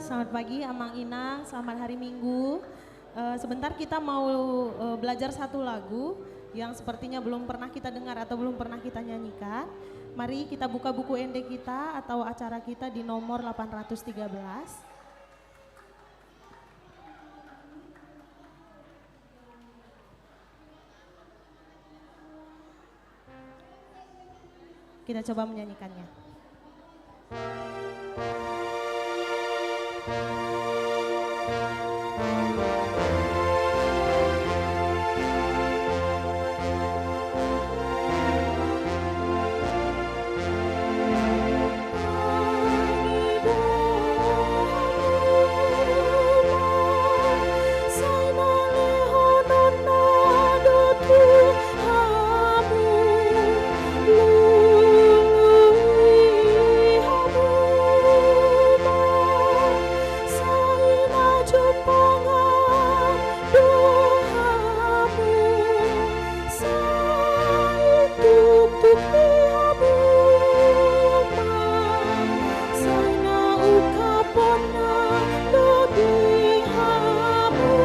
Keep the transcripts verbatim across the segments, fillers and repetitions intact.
Selamat pagi, Amang Inang. Selamat hari Minggu. Eh, sebentar kita mau, eh, belajar satu lagu yang sepertinya belum pernah kita dengar atau belum pernah kita nyanyikan. Mari kita buka buku ende kita atau acara kita di nomor delapan ratus tiga belas. Kita coba menyanyikannya. Sai na jumpangan do hamu, sai tutu di hamu ma, sai na ungkaponna do di hamu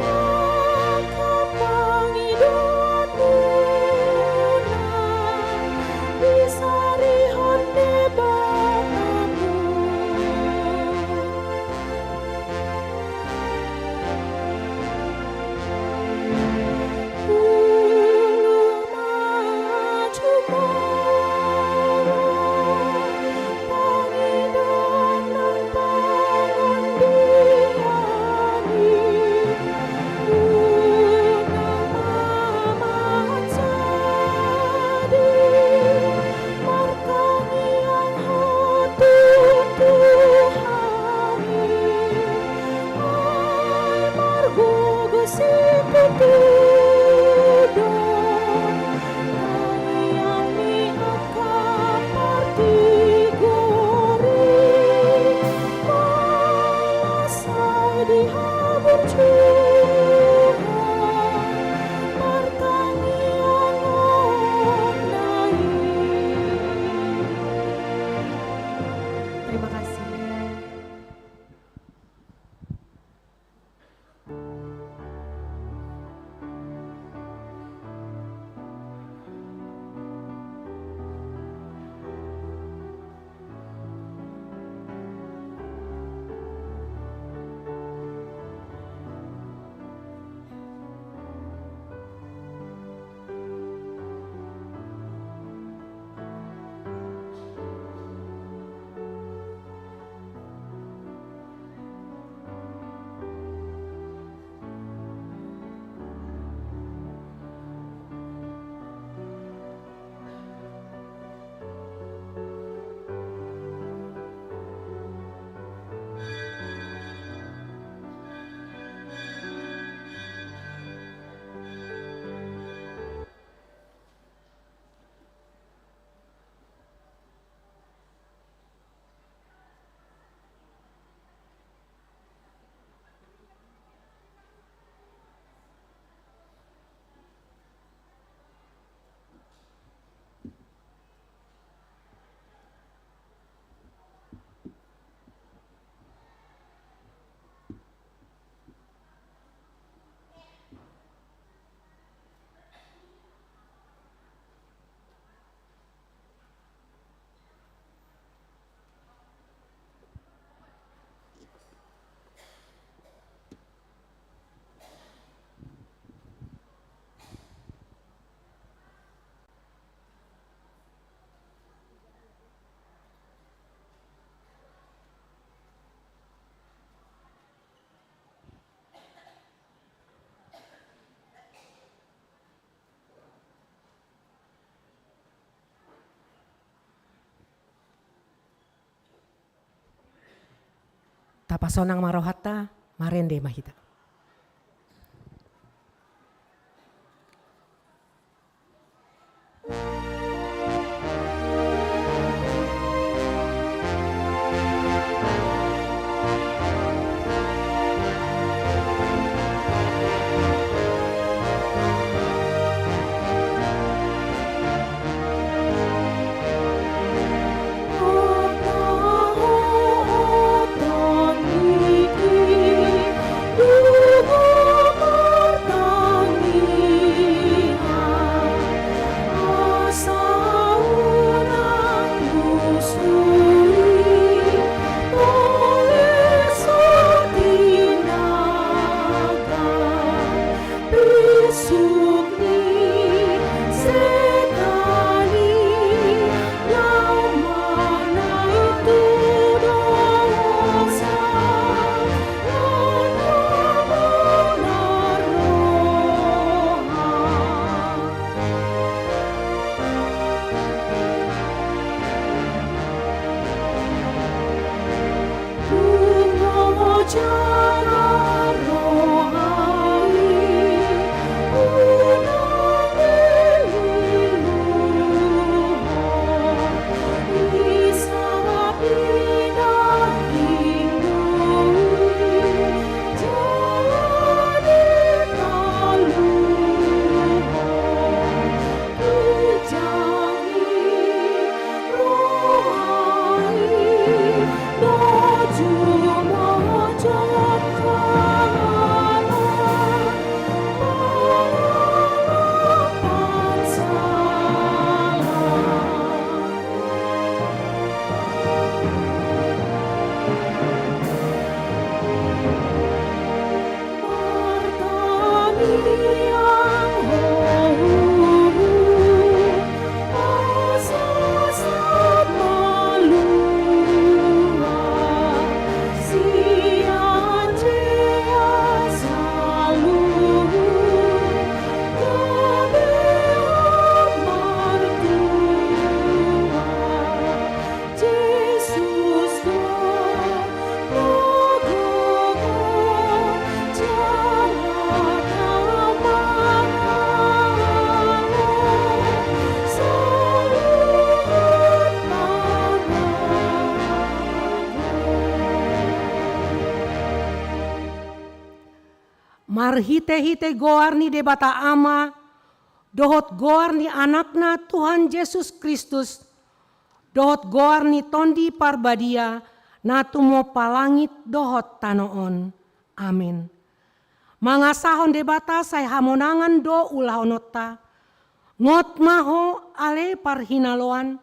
angka pangidoanmuna. Disarihon Debata hamu. Ulo ma jumolo pangidoan nang pangandian i. Unang ma manjadi martangiang ho tu Tuhan i, ai margogo situtu do tangiang ni angka partigor i. Molo sai dihaburjuhon partangiangonna i. Terima kasih. Tapasonang ma rohanta, marende ma hita. Suk ni setan i, lam manai tu dosa, lam manai roha. Jesus, marhite-hite goar ni Debata Ama, dohot goar ni Anakna Tuhan Jesus Kristus, dohot goar ni Tondi Parbadia, na tumompa langit dohot tano on. Amen. Mangasahon Debata sai hamonangan do ulahononta. Ngot ma ho ale parhinaloan,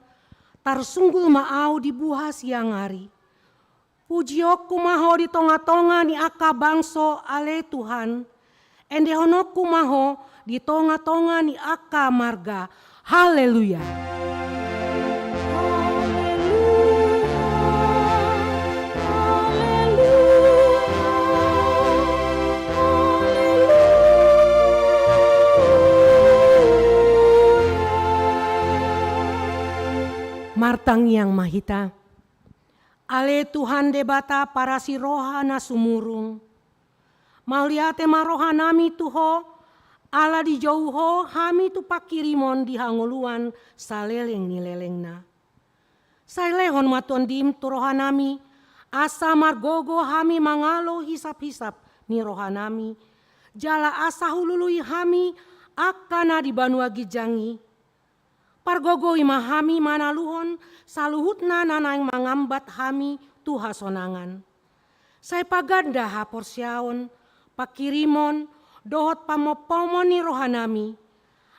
tarsunggul ma ahu di buha siang ari. Pujionku ma ho di tonga-tonga ni angka bangso ale Tuhan, endehononku ma ho di tonga-tonga ni angka marga. Haleluya. Haleluya, haleluya, haleluya. Martangiang ma hita. Ale Tuhan Debata parasi roha na sumurung, mauliate ma rohanami tu Ho, ala dijou Ho hami tu pangkirimon di hangoluan saleleng ni lelengna. Sai lehon ma Tondim tu rohanami, asa margogo hami mangalo hisap-hisap ni rohanami, jala asa hulului hami angka na di banua ginjang i. Pargogoi ma hami manaluhon saluhutna na naeng mangambat hami tu hasonangan. Sai paganda haporseaon, pangkirimon, dohot pamompomon ni rohanami,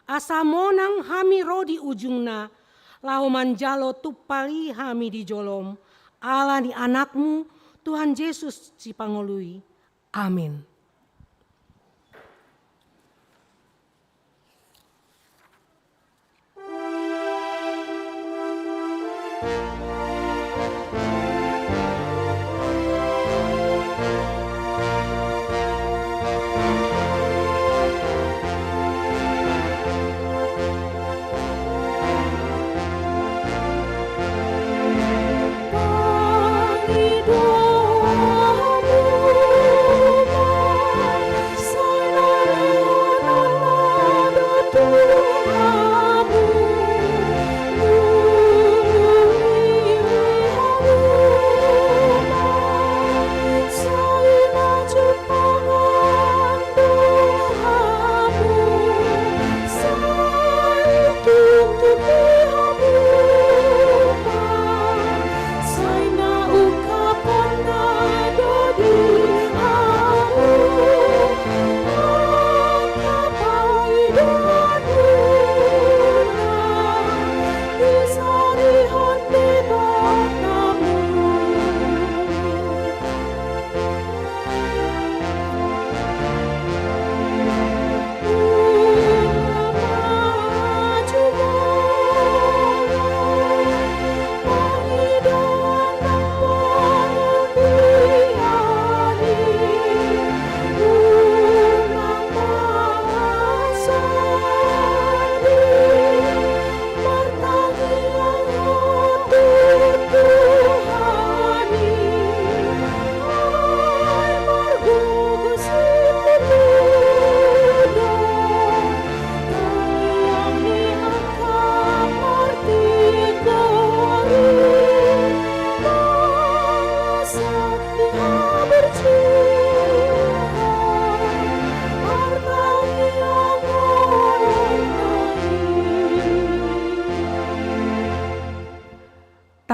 asa monang hami ro di ujungna, laho manjalo tumpal i hami di jolom, ala ni Anakmu, Tuhan Jesus Sipangolu i. Amin.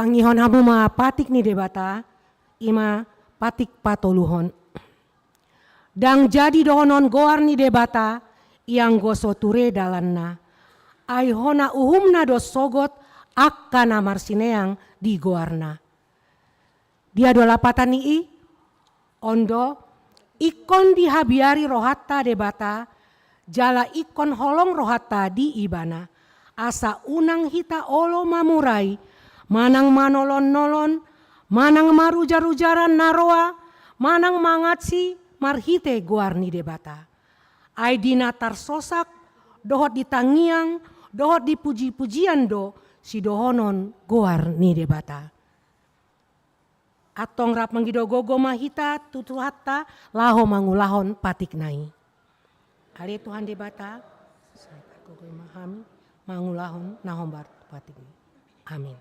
Tangihon hamu ma patik ni Debata, i ma patik patoluhon. Ndang jadi dohonon goar ni Debata, ianggo so ture dalanna. Ai hona uhumna do sogot angka na marsineang di goarna. Dia do lapatan ni i? On do, ingkon dihabiari rohanta Debata, jala ingkon holong rohanta di Ibana, asa unang hita olo mamurai, manang manolon-nolon, manang marujar-ujaran na roa, manang mangansi marhite goar ni Debata. Ai di na tarsosak, dohot di tangiang, dohot di puji-pujian do sidohonon goar ni Debata. Antong rap mangido gogo ma hita tu Tuhanta laho mangulahon patikna i. Ale Tuhan Debata, sai pargogoi ma hami mangulahon na hombar patikna i. Amin.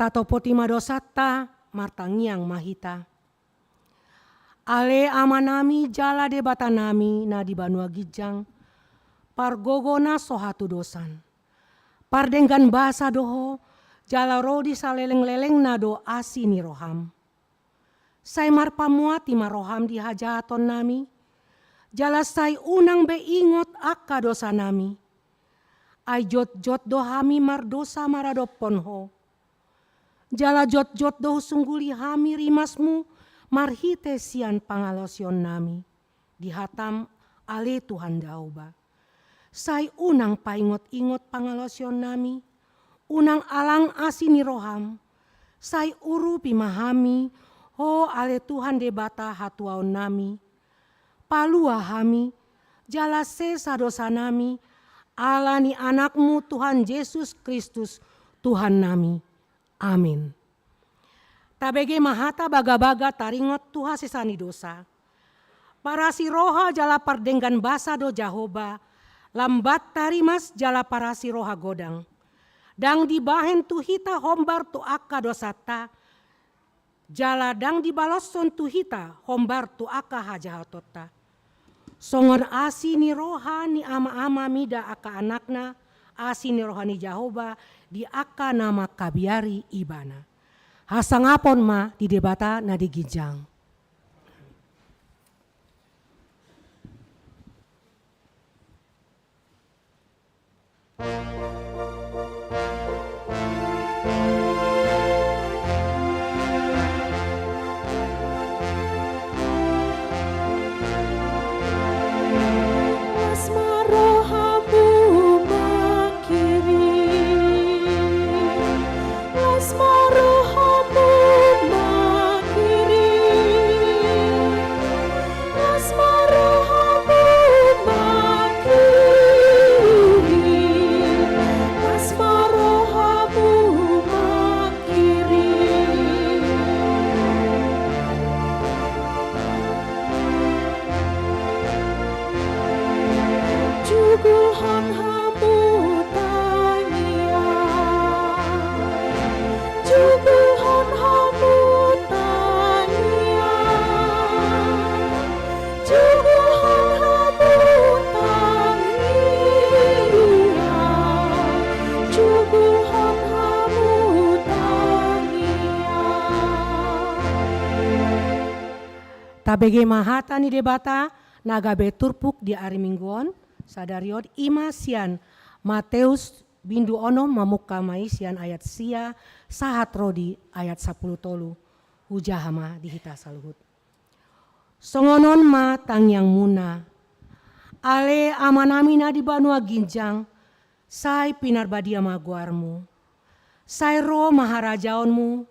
Tatopoti ma dosanta, martangiang ma hita. Ale Amanami jala Debatanami na di banua ginjang, pargogo na so hatudosan. Pardenggan basa do Ho, jala ro di salelenglelengna do asi ni roham. Sai marpamuati ma roham di hajahatonnami, jala sai unang be ingot angka dosanami. Ai jotjot do hami mardosa maradophon Ho. Jala jotjot do husungguli hami rimasmu marhite sian pangalaosionnami. Di hatam, ale Tuhan Jahowa. Sai unang paingot-ingot pangalaosionnami, unang alang asi ni roham, sai urupi ma hami, Ho ale Tuhan Debata hatuaonnami, palua hami, jala sesa dosanami, ala ni Anakmu Tuhan Jesus Kristus, Tuhannami. Amin. Tabege ma hata bagabaga taringot tu hasesaan ni dosa. Parasi roha jala pardenggan basa do Jahowa, lambat tarimas jala parasi roha godang. Ndang dibahen tu hita hombar tu angka dosanta, jala ndang dibaloshon tu hita hombar tu angka hajahatonta. Songon asi ni roha ni ama-ama mida angka anakna, asi ni roha ni Jahowa di angka na mangkabiari Ibana. Hasangapon ma di Debata na di ginjang. Las ma rohamu manghirim, las ma rohamu manghirim. Las ma rohamu manghirim, las ma rohamu manghirim. Jugulhon hamu tangiang, jugulhon hamu tangiang. Jugulhon hamu tangiang, jugulhon hamu tangiang. Tabege ma hata ni Debata na gabe turpuk di ari Minggu on, sadari on, i ma sian Mateus bindu onom, mamungka ma i sian ayat sia sahat ro di ayat sampulu tolu. Hujaha ma di hita saluhut. Songon on ma tangiangmuna. Ale Amanami na di banua ginjang, sai pinarbadia ma goarmu. Sai ro ma harajaonmu,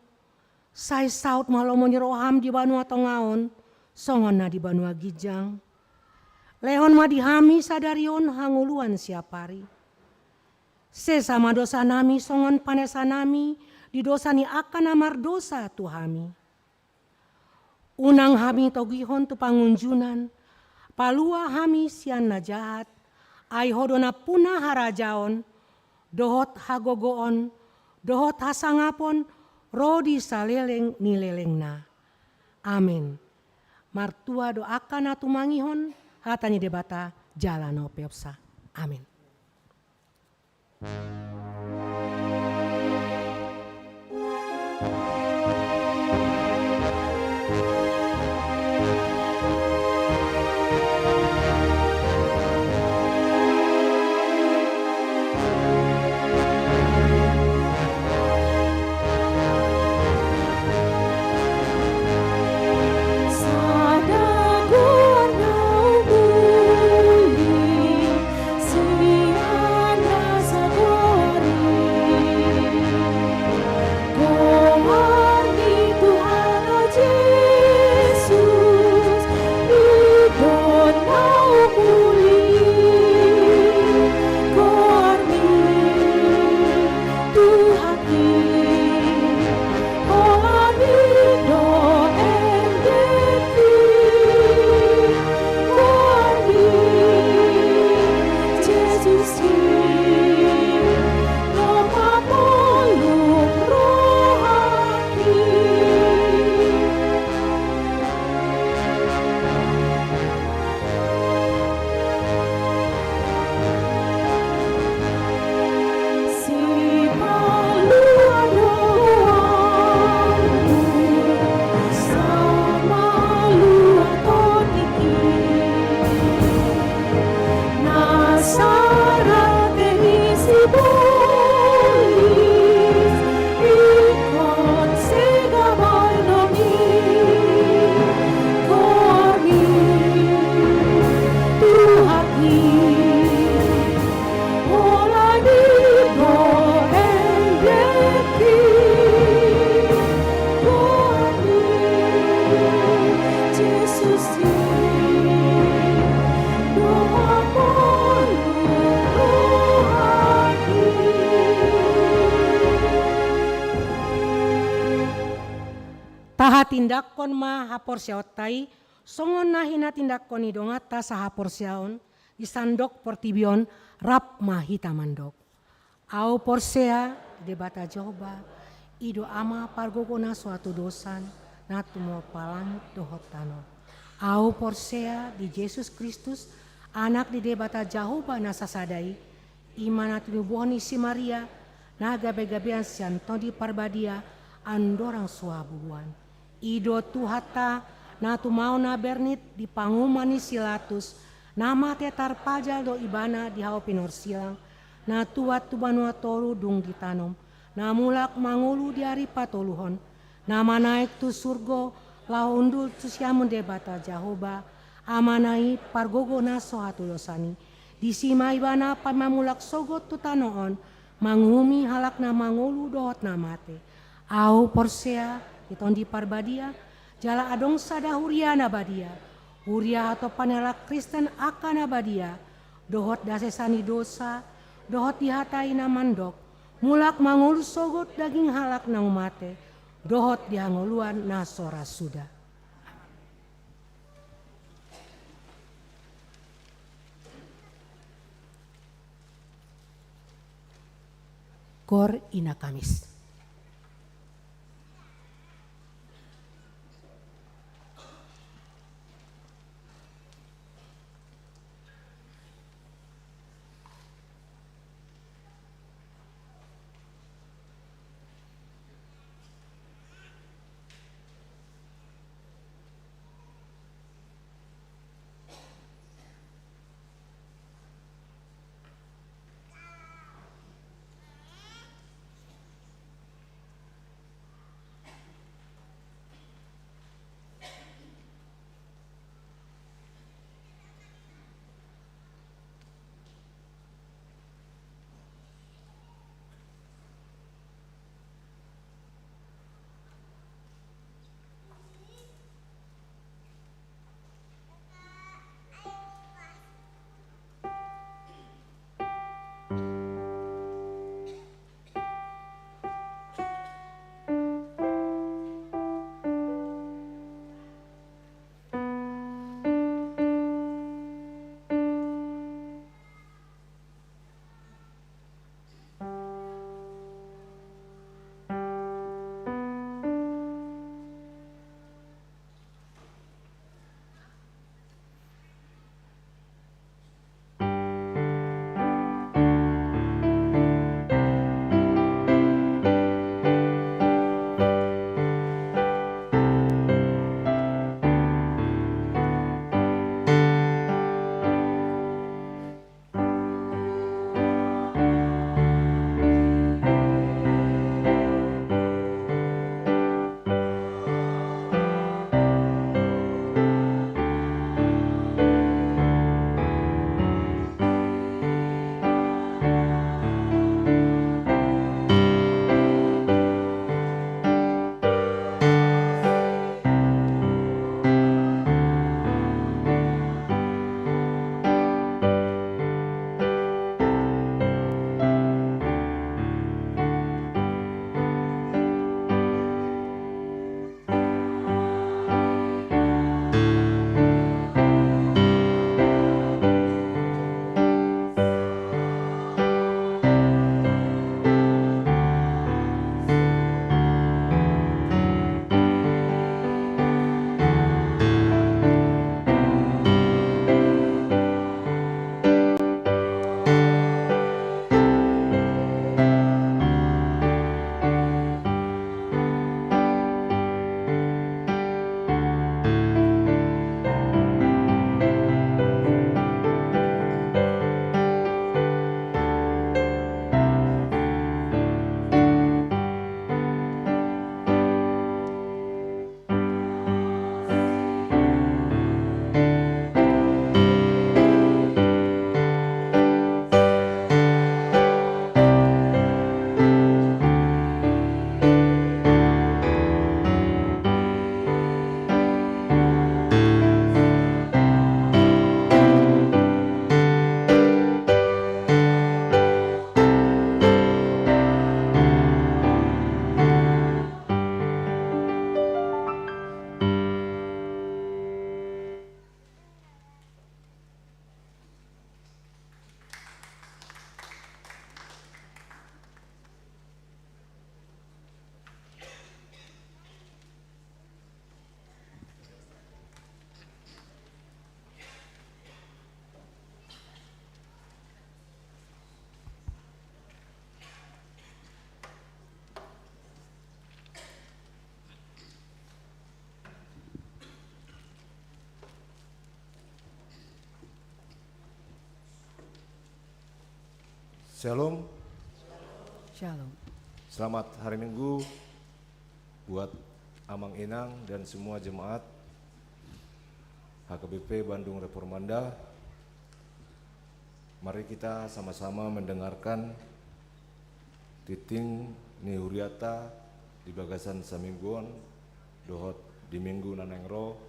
sai saut ma lomo ni roham di banua tonga on, songon na di banua ginjang. Lehon ma di hami sadari on hangoluan siapari. Sesa ma dosanami songon panesanami di dosa ni angka na mardosa tu hami. Unang hami togihon tu pangunjunan, palua hami sian na jahat, ai Ho do nampuna harajaon, dohot hagogoon, dohot hasangapon, ro di saleleng ni lelengna. Amen. Martua do angka na tumangihon hata ni Debata jala na umpeopsa. Amen. Tahatindangkon ma haporseaonta i, songon na hinatindangkon ni donganta sahaporseaon di sandok portibi on rap ma hita mandok. Ahu porsea di Debata Jahowa, i do Ama pargogo na so hatudosan, na tumompa langit dohot tano. Ahu porsea di Jesus Kristus, Anak ni Debata Jahowa na sasada i, i ma na tinubuhon ni si Maria, na gabegabean sian Tondi Parbadia, andorang so habubuhan. I do Tuhanta, na tumaon na bernit di panguhuman ni si Latus, na mate tarpajal do ibana di hau pinorsilang, na tuat tu banua toru dung ditanom, na mulak mangolu di ari patoluhon, na manaek tu surgo, laho hundul tu siamun Debata Jahowa, Amana i pargogo na so hatudosan i. Disi ma ibana pamamulak sogot tu tano on, manguhumi halak na mangolu dohot na mate. Ahu porsea di Tondi Parbadia, jala adong sada huria na badia, huria hatopan ni halak Kristen angka na badia, dohot hasesaan ni dosa, dohot dihatai na mandok, mulak mangolu sogot daging halak naung mate, dohot di hangoluan na so ra suda. Koor ina Kamis. Shalom. Shalom. Selamat hari Minggu buat Amang Inang dan semua jemaat H K B P Bandung Reformanda. Mari kita sama-sama mendengarkan tingting ni huriata di bagasan samingguon dohot di minggu na naeng ro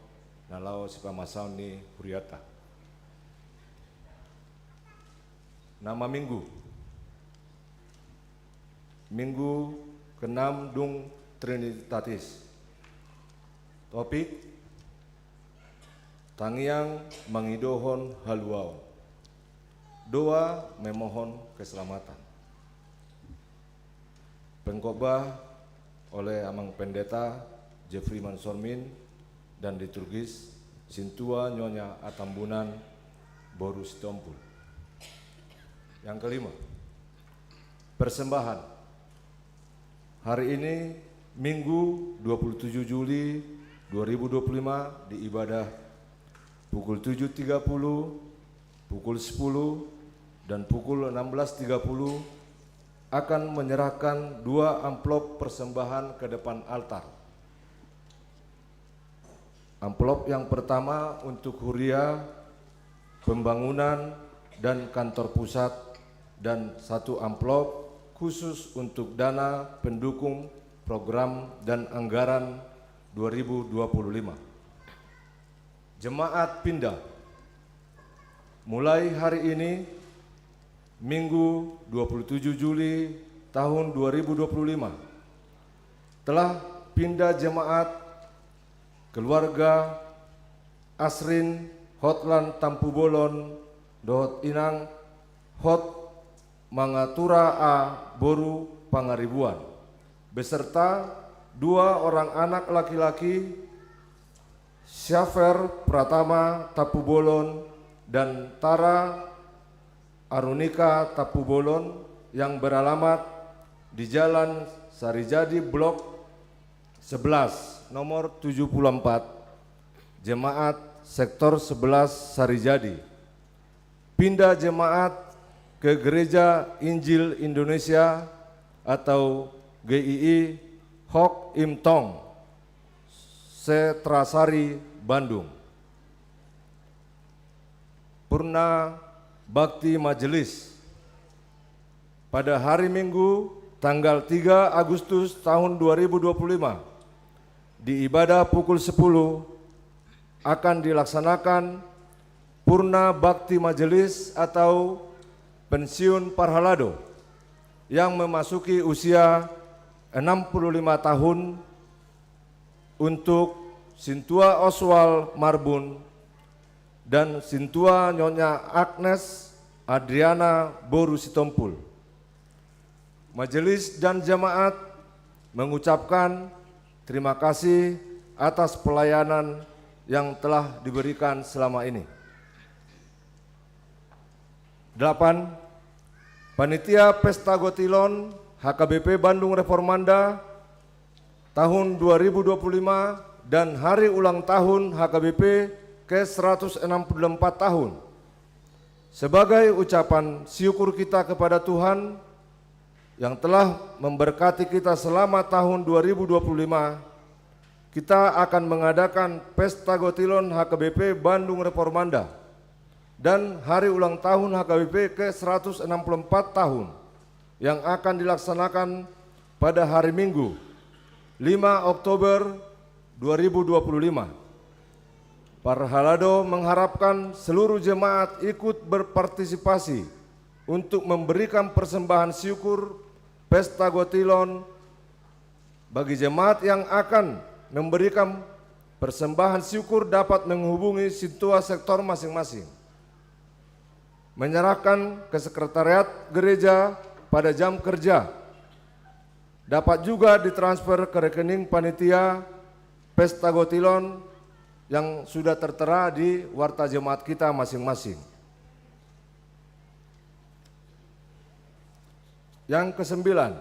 na laho sipamasaon ni huriata. Nama minggu. Minggu keenam dung Trinitatis. Topik: Tangiang mangidohon haluaon. Doa memohon keselamatan. Pengkhotbah oleh Amang Pendeta Jeffrey Mansormin dan liturgis Sintua Nyonya Atambunan boru Sitompul. Yang kelima, persembahan. Hari ini Minggu dua puluh tujuh Juli dua ribu dua puluh lima di ibadah pukul tujuh tiga puluh, pukul sepuluh, dan pukul enam belas tiga puluh akan menyerahkan dua amplop persembahan ke depan altar. Amplop yang pertama untuk huria, pembangunan, dan kantor pusat, dan satu amplop khusus untuk dana pendukung program dan anggaran dua ribu dua puluh lima. Jemaat pindah. Mulai hari ini, Minggu dua puluh tujuh Juli tahun dua ribu dua puluh lima, telah pindah jemaat keluarga Asrin Hotlan Tampubolon dohot Inang Hot Mangatura A boru Pangaribuan, beserta dua orang anak laki-laki, Syafer Pratama Tampubolon dan Tara Arunika Tampubolon, yang beralamat di Jalan Sarijadi Blok sebelas, nomor tujuh puluh empat, Jemaat Sektor sebelas Sarijadi. Pindah jemaat ke Gereja Injil Indonesia atau G I I Hok Im Tong, Setrasari, Bandung. Purna Bakti Majelis. Pada hari Minggu, tanggal tiga Agustus tahun dua ribu dua puluh lima, di ibadah pukul sepuluh, akan dilaksanakan Purna Bakti Majelis atau pensiun parhalado yang memasuki usia enam puluh lima tahun untuk Sintua Oswald Marbun dan Sintua Nyonya Agnes Adriana boru Sitompul. Majelis dan jemaat mengucapkan terima kasih atas pelayanan yang telah diberikan selama ini. Delapan, Panitia Pesta Gotilon H K B P Bandung Reformanda tahun dua ribu dua puluh lima dan hari ulang tahun H K B P ke seratus enam puluh empat tahun. Sebagai ucapan syukur kita kepada Tuhan yang telah memberkati kita selama tahun dua ribu dua puluh lima, kita akan mengadakan Pesta Gotilon H K B P Bandung Reformanda dan hari ulang tahun H K B P ke seratus enam puluh empat tahun yang akan dilaksanakan pada hari Minggu, lima Oktober dua ribu dua puluh lima. Parhalado mengharapkan seluruh jemaat ikut berpartisipasi untuk memberikan persembahan syukur Pesta Gotilon. Bagi jemaat yang akan memberikan persembahan syukur dapat menghubungi sintua sektor masing-masing. Menyerahkan ke sekretariat gereja pada jam kerja. Dapat juga ditransfer ke rekening panitia Pesta Gotilon yang sudah tertera di warta jemaat kita masing-masing. Yang kesembilan,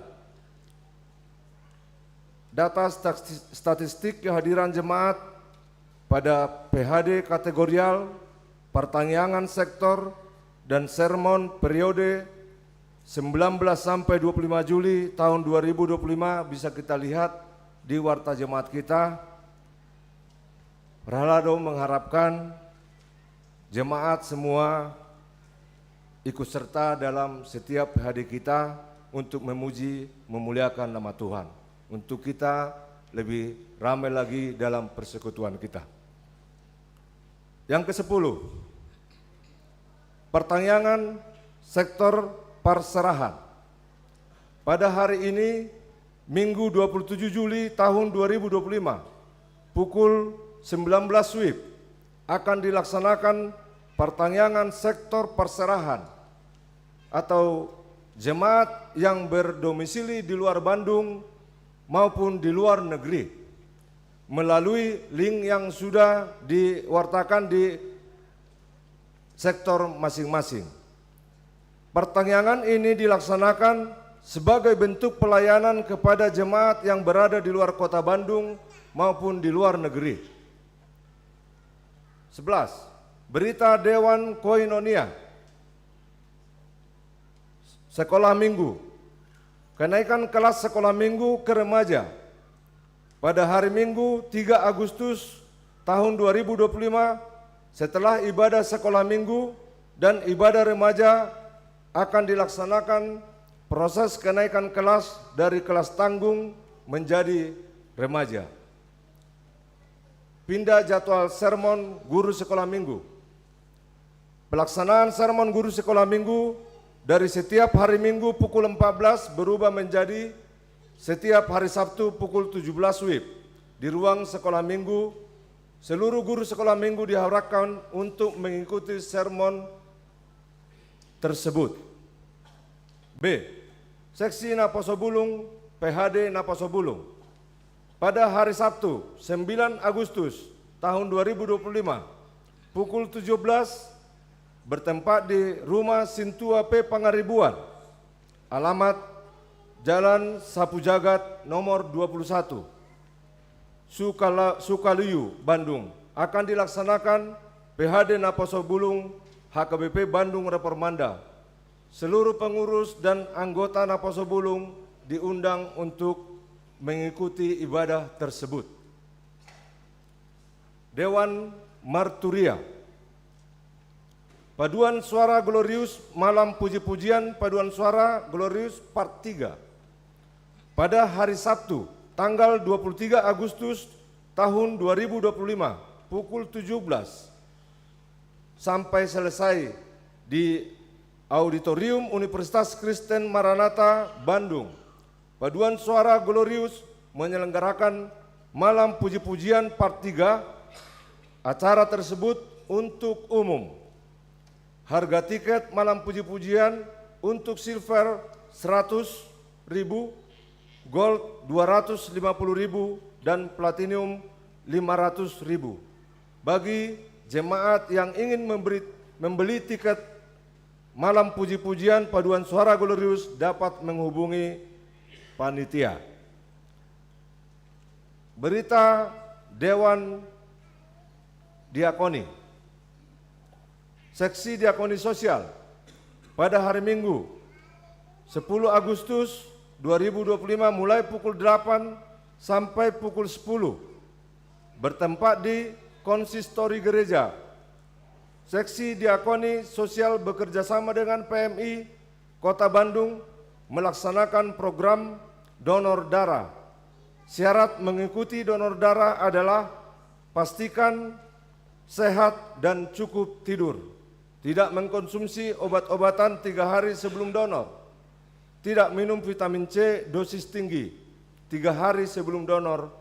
data stati-, statistik kehadiran jemaat pada P H D kategorial, partangiangan sektor, dan sermon periode sembilan belas sampai dua puluh lima Juli tahun dua ribu dua puluh lima, bisa kita lihat di warta jemaat kita. Prahalado mengharapkan jemaat semua ikut serta dalam setiap P H D kita untuk memuji, memuliakan nama Tuhan, untuk kita lebih ramai lagi dalam persekutuan kita. Yang kesepuluh, pertangiangan sektor parserahan. Pada hari ini, Minggu dua puluh tujuh Juli tahun dua ribu dua puluh lima, pukul sembilan belas WIB, akan dilaksanakan pertangiangan sektor parserahan atau jemaat yang berdomisili di luar Bandung maupun di luar negeri melalui link yang sudah diwartakan di sektor masing-masing. Pertangiangan ini dilaksanakan sebagai bentuk pelayanan kepada jemaat yang berada di luar Kota Bandung maupun di luar negeri. Sebelas, berita Dewan Koinonia. Sekolah Minggu. Kenaikan kelas sekolah Minggu ke remaja. Pada hari Minggu, tiga Agustus tahun dua ribu dua puluh lima, setelah ibadah sekolah Minggu dan ibadah remaja, akan dilaksanakan proses kenaikan kelas dari kelas tanggung menjadi remaja. Pindah jadwal sermon guru sekolah Minggu. Pelaksanaan sermon guru sekolah Minggu dari setiap hari Minggu pukul empat belas berubah menjadi setiap hari Sabtu pukul tujuh belas WIB di ruang sekolah Minggu. Seluruh guru sekolah Minggu diharapkan untuk mengikuti sermon tersebut. B. Seksi Naposobulung, P H D Naposobulung. Pada hari Sabtu, sembilan Agustus tahun dua ribu dua puluh lima, pukul tujuh belas, bertempat di Rumah Sintua P Pangaribuan, alamat Jalan Sapujagat nomor dua puluh satu, Sukala-, Sukaliu, Bandung, akan dilaksanakan P H D Naposobulung H K B P Bandung Reformanda. Seluruh pengurus dan anggota Naposobulung diundang untuk mengikuti ibadah tersebut. Dewan Marturia. Paduan Suara Glorius, Malam Puji-pujian Paduan Suara Glorius part tiga. Pada hari Sabtu, tanggal dua puluh tiga Agustus tahun dua ribu dua puluh lima, pukul tujuh belas, sampai selesai di Auditorium Universitas Kristen Maranatha, Bandung. Paduan Suara Glorius menyelenggarakan Malam Puji-pujian part tiga. Acara tersebut untuk umum. Harga tiket Malam Puji-pujian untuk silver seratus ribu, gold dua ratus lima puluh ribu, dan platinum lima ratus ribu. Bagi jemaat yang ingin memberi, membeli tiket Malam Puji-pujian Paduan Suara Glorius dapat menghubungi panitia. Berita Dewan Diakoni. Seksi Diakoni Sosial. Pada hari Minggu, sepuluh Agustus dua ribu dua puluh lima, mulai pukul delapan sampai pukul sepuluh, bertempat di konsistori gereja. Seksi Diakoni Sosial bekerja sama dengan P M I Kota Bandung melaksanakan program donor darah. Syarat mengikuti donor darah adalah pastikan sehat dan cukup tidur, tidak mengkonsumsi obat-obatan tiga hari sebelum donor, tidak minum vitamin C dosis tinggi tiga hari sebelum donor,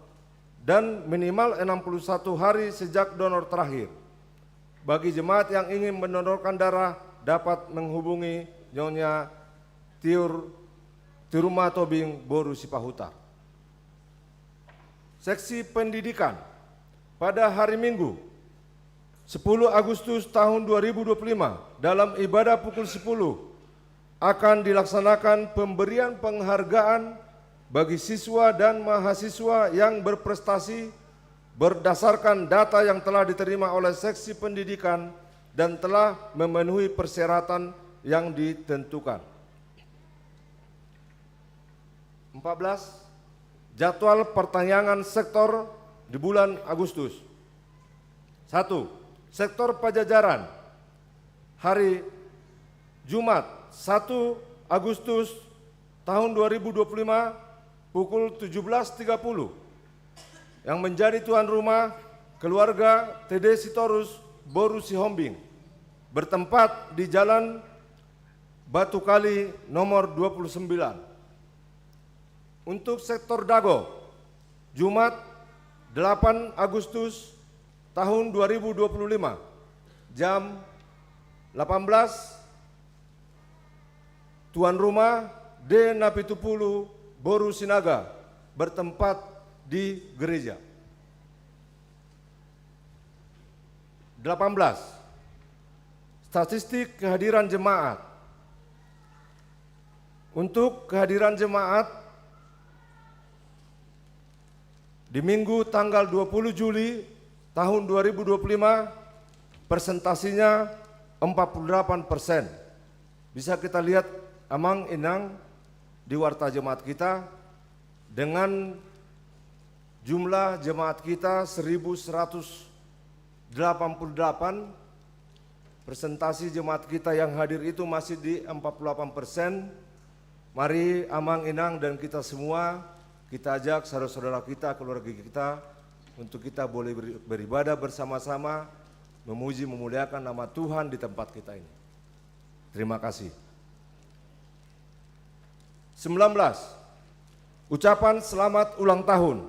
dan minimal enam puluh satu hari sejak donor terakhir. Bagi jemaat yang ingin mendonorkan darah, dapat menghubungi Nyonya Tiur, Tirumatobing boru Sipahutar. Seksi Pendidikan. Pada hari Minggu, sepuluh Agustus tahun dua ribu dua puluh lima, dalam ibadah pukul sepuluh, akan dilaksanakan pemberian penghargaan bagi siswa dan mahasiswa yang berprestasi berdasarkan data yang telah diterima oleh Seksi Pendidikan dan telah memenuhi persyaratan yang ditentukan. Empat belas, jadwal pertanyaan sektor di bulan Agustus. Satu, sektor Pajajaran, hari Jumat, satu Agustus tahun dua ribu dua puluh lima, pukul tujuh belas tiga puluh. Yang menjadi tuan rumah, keluarga T D Sitorus, Boru Sihombing, bertempat di Jalan Batu Kali nomor dua puluh sembilan. Untuk sektor Dago, Jumat, delapan Agustus tahun dua ribu dua puluh lima, jam delapan belas, tuan rumah D Napitupulu, Boru Sinaga, bertempat di gereja. Delapan belas, statistik kehadiran jemaat. Untuk kehadiran jemaat di Minggu tanggal dua puluh Juli tahun dua ribu dua puluh lima, persentasinya empat puluh delapan persen. Bisa kita lihat, Amang Inang, di warta jemaat kita, dengan jumlah jemaat kita seribu seratus delapan puluh delapan, persentasi jemaat kita yang hadir itu masih di empat puluh delapan persen. Mari Amang Inang dan kita semua, kita ajak saudara-saudara kita, keluarga kita, untuk kita boleh beri-, beribadah bersama-sama, memuji, memuliakan nama Tuhan di tempat kita ini. Terima kasih. Sembilan belas, ucapan selamat ulang tahun.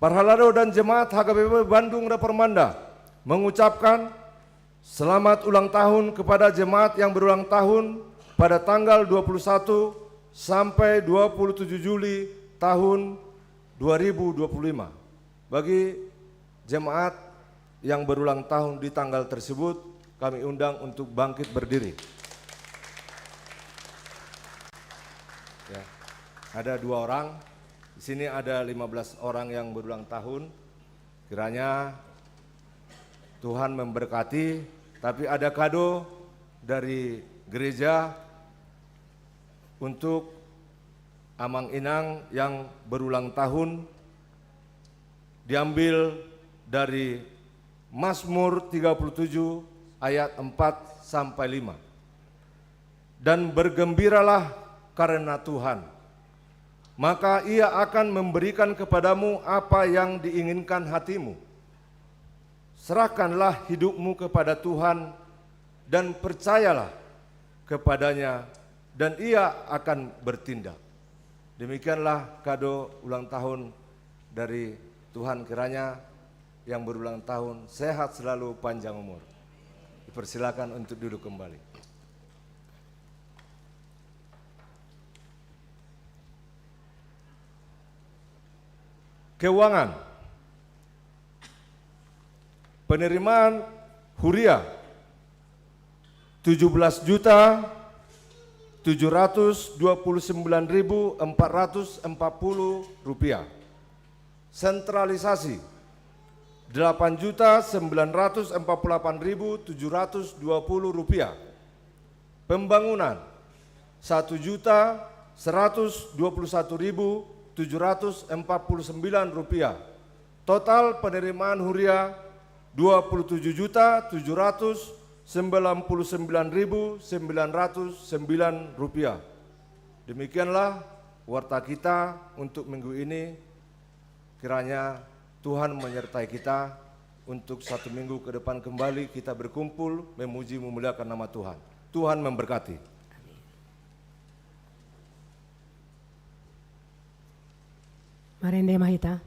Parhalado dan jemaat H K B P Bandung Rap Permanda mengucapkan selamat ulang tahun kepada jemaat yang berulang tahun pada tanggal dua puluh satu sampai dua puluh tujuh Juli tahun dua ribu dua puluh lima. Bagi jemaat yang berulang tahun di tanggal tersebut, kami undang untuk bangkit berdiri. Ya, ada dua orang. Di sini ada lima belas orang yang berulang tahun. Kiranya Tuhan memberkati, tapi ada kado dari gereja untuk Amang Inang yang berulang tahun, diambil dari Mazmur tiga puluh tujuh ayat empat sampai lima. Dan bergembiralah karena Tuhan, maka Ia akan memberikan kepadamu apa yang diinginkan hatimu. Serahkanlah hidupmu kepada Tuhan dan percayalah kepada-Nya, dan Ia akan bertindak. Demikianlah kado ulang tahun dari Tuhan. Kiranya yang berulang tahun sehat selalu, panjang umur. Dipersilakan untuk duduk kembali. Keuangan. Penerimaan huria, tujuh belas juta tujuh ratus dua puluh sembilan ribu empat ratus empat puluh rupiah. Sentralisasi, delapan juta sembilan ratus empat puluh delapan ribu tujuh ratus dua puluh rupiah. Pembangunan, satu juta seratus dua puluh satu ribu tujuh ratus empat puluh sembilan rupiah. Total penerimaan huria, dua puluh tujuh juta tujuh ratus sembilan puluh sembilan ribu sembilan ratus sembilan rupiah. Demikianlah warta kita untuk minggu ini. Kiranya Tuhan menyertai kita untuk satu minggu ke depan kembali kita berkumpul memuji memuliakan nama Tuhan. Tuhan memberkati. Marende ma hita.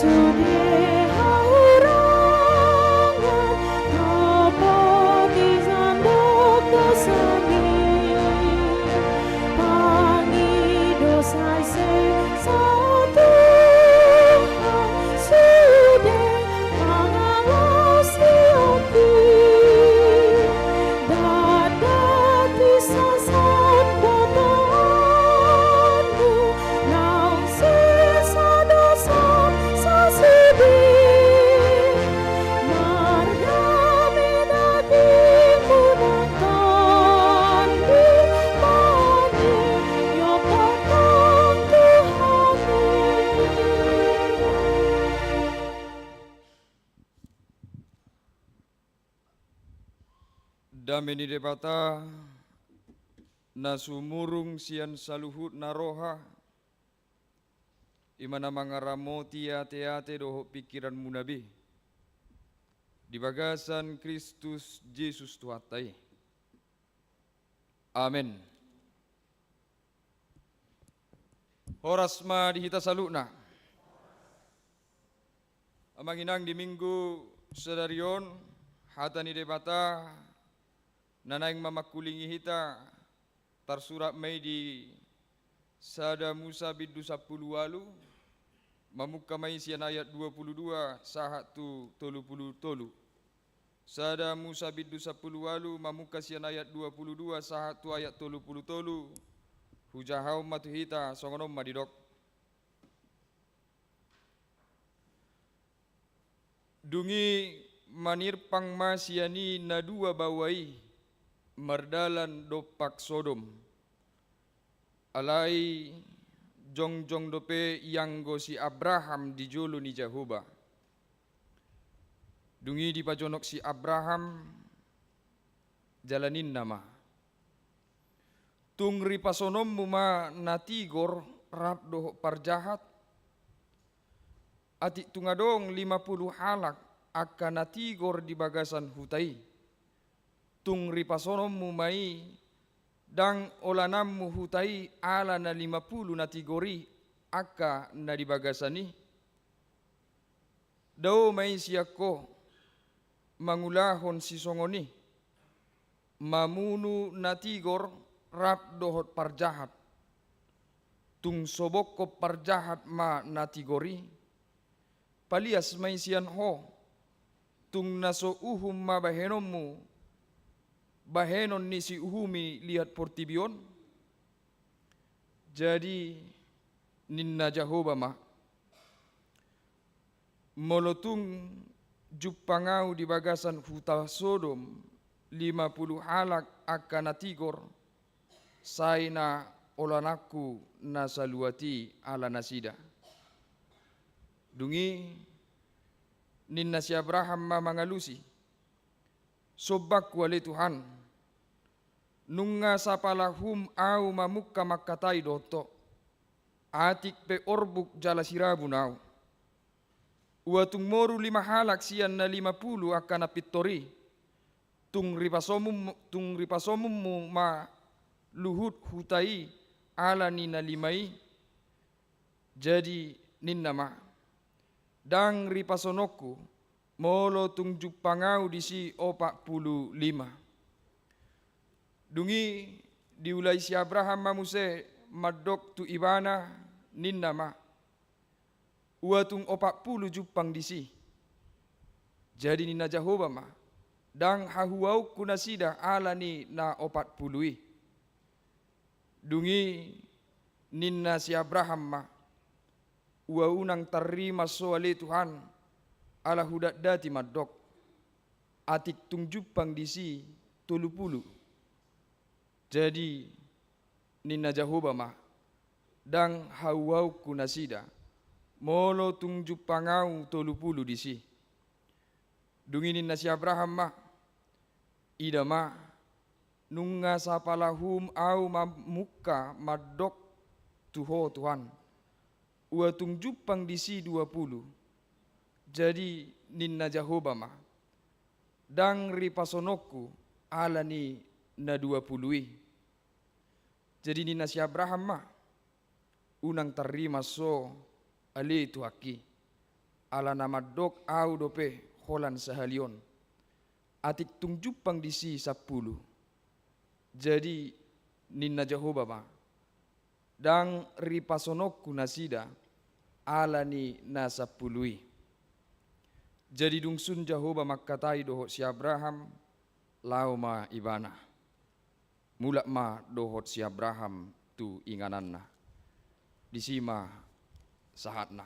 Sude hahurangan, na patisan dohot dosami. Pangido sai sesa Tuhan, sude mangalasi hami. Datdati sasat botoonmu, naung sesa dosa sasude. Mardame dagingmu nang tondimuna, i ma na hupasahat hami. Dame ni Debata, na sumurung sian saluhut na roha, i ma na mangaramoti ateate dohot pingkiranmuna be, di bagasan Kristus Jesus Tuhanta i. Amen. Horas ma di hita saluhutna. Amang inang, di Minggu sadari on, hata ni Debata na naeng mamangkulingi hita, tarsurat ma i di Sada Musa bindu sampulu ualu, mamungka ma i sian ayat dua pulu dua sahat tu tolu pulu tolu. Sada Musa bindu sampulu ualu, mamungka sian ayat dua pulu dua sahat tu ayat tolu pulu tolu. Hujahahon ma tu hita, songon on ma didok. Dung i manirpang ma sian i na dua baoa i mardalan dompak Sodom. Alai jongjong dope ianggo si Abraham di jolo ni Jahowa. Dung i dipajonok si Abraham, jala ninna ma: Tung ripasononmu ma na tigor rap dohot parjahat? Atik tung adong lima pulu halak angka na tigor di bagasan huta i, tung ripasononmu ma i, ndang olananmu huta i ala na lima pulu na tigor i angka na di bagasan i? Dao ma i sian ho mangulahon sisongon i, mamunu na tigor rap dohot parjahat. Tung so bongkon parjahat ma na tigor i, palias ma i sian ho, tung na so uhum ma bahenonmu, bahenon ni siuhumi liat portibi on? Jadi ninna Jahowa ma: Molo tung jumpang ahu di bagasan huta Sodom lima pulu halak angka na tigor, sai na olananku na saluat i ala nasida. Dung i ninna si Abraham ma mangalusi: Sombaku ale Tuhan, nunga sapala hum ahu mamungka mangkatai dohot ho, atik pe orbuk jala sirabun ahu. Ua tung moru lima halak sian na lima pulu angka na pintor i, tung ripasononmu, tung ripasononmu ma luhut huta i ala ni na lima i? Jadi ninna ma: Ndang ripasononku, molo tung jumpang ahu disi opat pulu lima. Dung i diulai si Abraham ma muse mandok tu ibana, ninna ma: Ua tung opat pulu jumpang disi. Jadi ninna Jahowa ma: Ndang hahuaonku nasida ala ni na opat pulu i. Dung i ninna si Abraham ma: Ua unang tarrimas ho ale Tuhan, ala hudatdati mandok, atik tung jumpang disi tolu pulu. Jadi ninna Jahowa ma: Ndang hahuaonku nasida, molo tung jumpang ahu tolu pulu disi. Dung i ninna si Abraham ma: Ida ma, nunga sapala hum ahu mamungka mandok tu ho Tuhan, ua tung jumpang disi dua pulu. Jadi ninna Jahowa ma: Ndang ripasononku ala ni na dua pulu i. Jadi ninna si Abraham ma: Unang tarrimas ho ale Tuhanki, ala na mandok ahu dope holan sahali on. Atik tung jumpang disi sampulu. Jadi ninna Jahowa ma, ndang ripasononku nasida ala ni na sampulu i. Jadi dung sun Jahowa mangkatai dohot si Abraham, laho ma ibana. Mulak ma dohot si Abraham tu ingananna. Disi ma sahatna.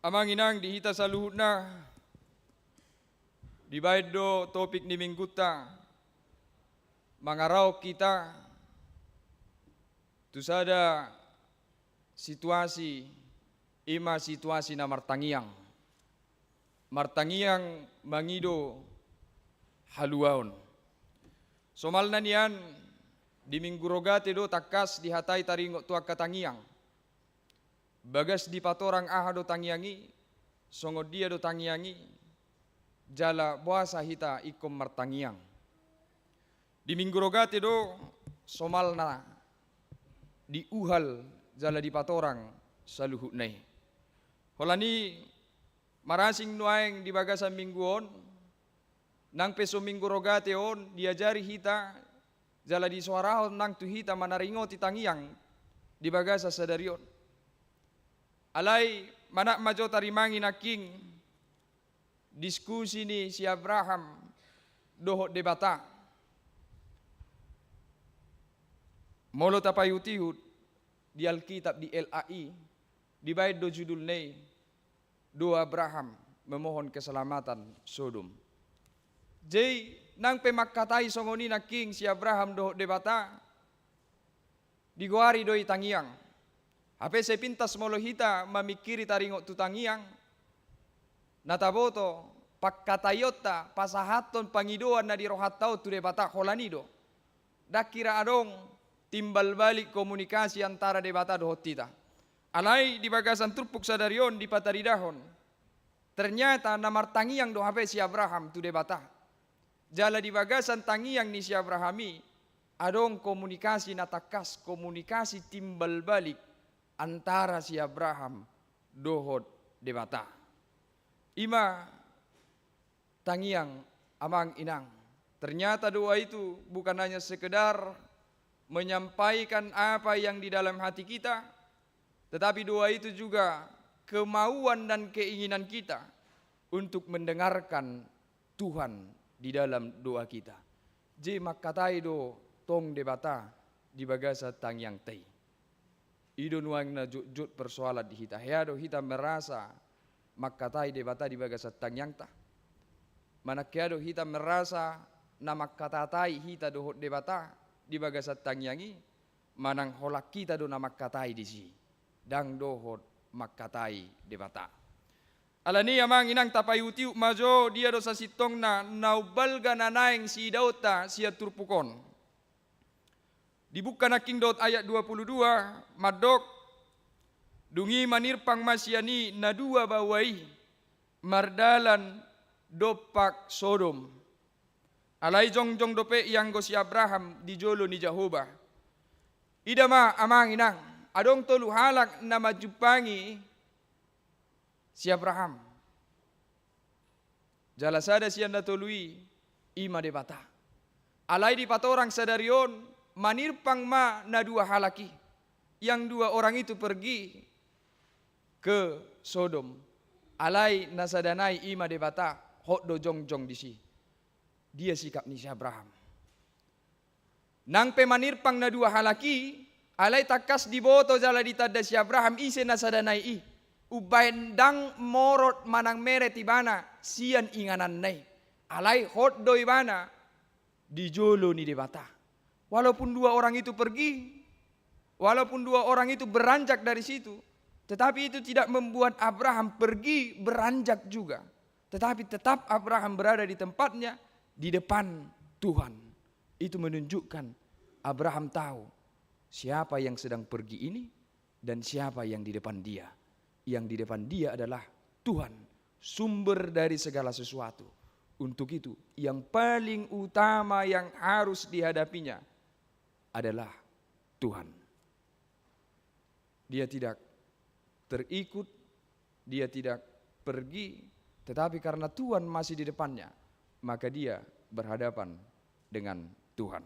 Amang inang, di hita saluhutna, dibaen do topik ni minggunta, mangarahon hita tu sada situasi, i ma situasi na martangiang. Martangiang mangido haluaon. Somalna nian, di Minggu Rogate do tangkas dihatai taringot tu angka tangiang. Bagas dipatorang aha do tangiang i, songon dia do tangiang i, jala boasa hita ingkon martangiang. Di Minggu Rogate do somalna diuhal jala dipatorang saluhutna i. Holan i marasing nuaeng di bagasan minggu on, nang pe so Minggu Rogate on diajari hita, jala disoarahon nang tu hita manaringoti tangiang di bagasan sadari on. Alai manat ma jo tarimangi nangkin diskusi ni si Abraham dohot Debata. Molo tapaihut-ihut di Alkitab di L A I, dibaen do judulna i, Doa Abraham Memohon Keselamatan Sodom. Jadi nang pe mangkatai songon i nangkin si Abraham dohot Debata, digoari do i tangiang. Hape sepintas molo hita mamingkiri taringot tu tangiang, na taboto pangkataionta pasahathon pangidoan na di rohanta on tu Debata, holan i do. Ndang kira adong timbal balik komunikasi antara Debata dohot hita. Alai di bagasan turpuk sadari on dipataridahon, ternyata na martangiang do hape si Abraham tu Debata. Jala di bagasan tangiang ni si Abraham i, adong komunikasi na tangkas, komunikasi timbal balik antara si Abraham dohot Debata. I ma tangiang, amang inang. Ternyata doa itu bukan hanya sekedar menyampaikan apa yang di dalam hati kita, tetapi doa itu juga kemauan dan keinginan kita untuk mendengarkan Tuhan di dalam doa kita. Jadi mangkatai do tong Debata di bagasan tangiangta i. I do nuaeng na jotjot persoalan di hita. Hea do hita merasa mangkatai Debata di bagasan tangiangta? Manang hea do hita merasa na mangkatatai hita dohot Debata di bagasan tangiang i? Manang holan hita do na mangkatai disi, ndang dohot mangkatai Debata? Alani i, amang inang, tapaihut-ihut ma jo dia do sasintongna na umbalga na naeng siidaonta sian turpuk on. Dibuka nangkin dohot ayat dua puluh dua, mandok, dung i manirpang ma sian i na dua baoa i mardalan dompak Sodom. Alai jongjong dope ianggo si Abraham di jolo ni Jahowa. Ida ma, amang inang, adong tolu halak na manjumpangi si Abraham. Jala sada sian na tolu i, i ma Debata. Alai dipatorang sadari on, manirpang ma na dua halak i. Yang dua orang itu pergi ke Sodom. Alai na sada nai, i ma Debata, hot do jongjong disi. Dia sikap ni si Abraham? Nang pe manirpang na dua halak i, alai tangkas diboto jala ditanda si Abraham ise na sada nai i. Umbaen ndang morot manang meret ibana sian ingananna i. Alai hot do ibana di jolo ni Debata. Walaupun dua orang itu pergi, walaupun dua orang itu beranjak dari situ, tetapi itu tidak membuat Abraham pergi beranjak juga. Tetapi tetap Abraham berada di tempatnya, di depan Tuhan. Itu menunjukkan Abraham tahu siapa yang sedang pergi ini dan siapa yang di depan dia. Yang di depan dia adalah Tuhan, sumber dari segala sesuatu. Untuk itu, yang paling utama yang harus dihadapinya adalah Tuhan. Dia tidak terikut Dia tidak pergi, tetapi karena Tuhan masih di depannya, maka dia berhadapan dengan Tuhan.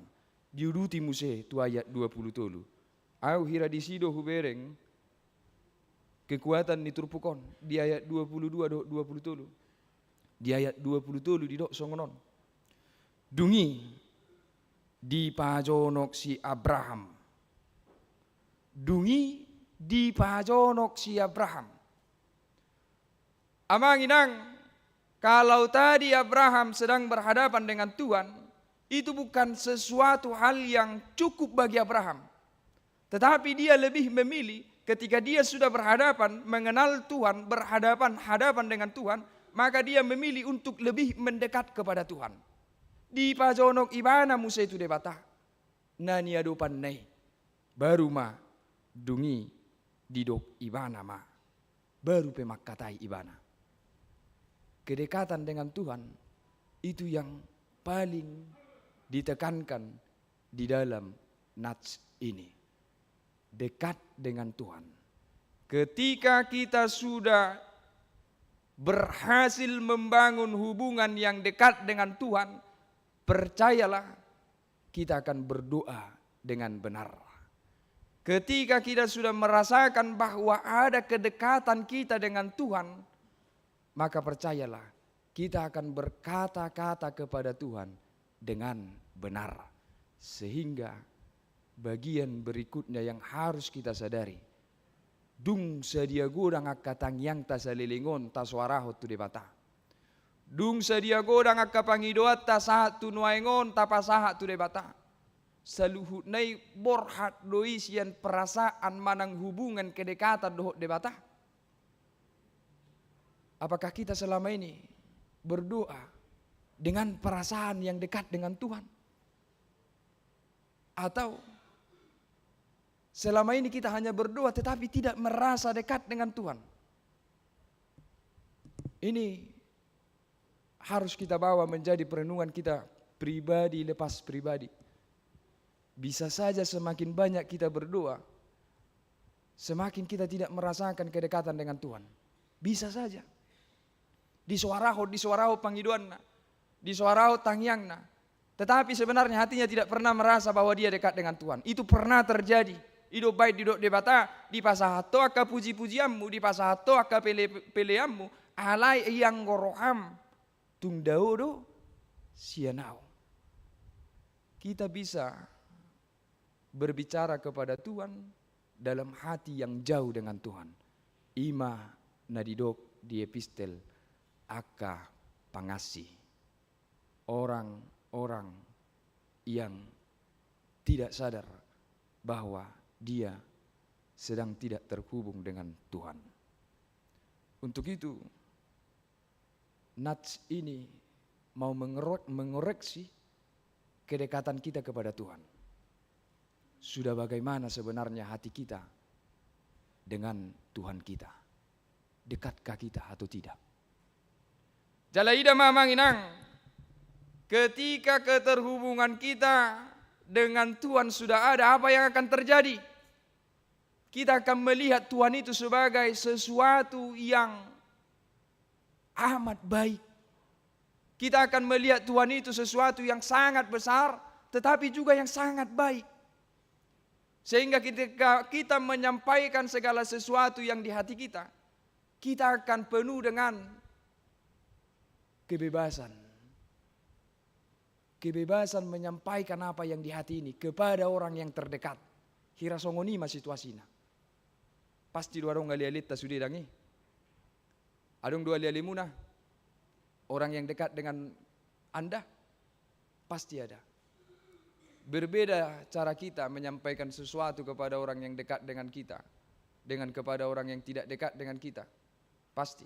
Diuduti muse tu ayat dua pulu tolu. Au hira disi do hubereng kekuatan ni turpuk on, di ayat dua pulu dua dohot dua pulu tolu. Di ayat dua pulu tolu didok songon on. Dung i dipajonok si Abraham. Dung i dipajonok si Abraham. Amang inang, kalau tadi Abraham sedang berhadapan dengan Tuhan, itu bukan sesuatu hal yang cukup bagi Abraham. Tetapi dia lebih memilih, ketika dia sudah berhadapan, mengenal Tuhan, berhadapan-hadapan dengan Tuhan, maka dia memilih untuk lebih mendekat kepada Tuhan. Dipajonok ibana muse tu Debata na niadopanna i. Baru ma dung i didok ibana ma, baru pe mangkatai ibana. Kedekatan dengan Tuhan itu yang paling ditekankan di dalam nats ini. Dekat dengan Tuhan. Ketika kita sudah berhasil membangun hubungan yang dekat dengan Tuhan, percayalah, kita akan berdoa dengan benar. Ketika kita sudah merasakan bahwa ada kedekatan kita dengan Tuhan, maka percayalah, kita akan berkata-kata kepada Tuhan dengan benar. Sehingga bagian berikutnya yang harus kita sadari, dung sadia godang angka tangiangta saleleng on tasoarahon tu Debata. Dung sadia godang angka pangidoanta sahat tu nuaeng on tapasahat tu Debata. Saluhutna i borhat do i sian perasaan manang hubungan kedekatan dohot Debata. Apakah kita selama ini berdoa dengan perasaan yang dekat dengan Tuhan? Atau selama ini kita hanya berdoa tetapi tidak merasa dekat dengan Tuhan? Ini harus kita bawa menjadi perenungan kita pribadi lepas pribadi. Bisa saja semakin banyak kita berdoa, semakin kita tidak merasakan kedekatan dengan Tuhan. Bisa saja. Disoarahon, disoarahon pangidoanna, disoarahon tangiangna. Tetapi sebenarnya hatinya tidak pernah merasa bahwa dia dekat dengan Tuhan. Itu pernah terjadi. I do baen didok Debata, dipasahat ho angka puji-pujianmu, dipasahat ho angka pele-, peleanmu, alai ianggo roham tung dao do sian Ahu. Kita bisa berbicara kepada Tuhan dalam hati yang jauh dengan Tuhan. I ma na didok di epistel angka pangansi. Orang-orang yang tidak sadar bahwa dia sedang tidak terhubung dengan Tuhan. Untuk itu, nats ini mau mengorek-, mengoreksi kedekatan kita kepada Tuhan. Sudah bagaimana sebenarnya hati kita dengan Tuhan kita? Dekatkah kita atau tidak? Jala ida ma, amang inang, ketika keterhubungan kita dengan Tuhan sudah ada, apa yang akan terjadi? Kita akan melihat Tuhan itu sebagai sesuatu yang amat baik. Kita akan melihat Tuhan itu sesuatu yang sangat besar, tetapi juga yang sangat baik. Sehingga ketika kita menyampaikan segala sesuatu yang di hati kita, kita akan penuh dengan kebebasan. Kebebasan menyampaikan apa yang di hati ini kepada orang yang terdekat. Hira songon i ma situasina. Pasti do adong ale-alenta sude, dang i? Adong do ale-alemuna, orang yang dekat dengan Anda? Pasti ada. Berbeda cara kita menyampaikan sesuatu kepada orang yang dekat dengan kita dengan kepada orang yang tidak dekat dengan kita. Pasti.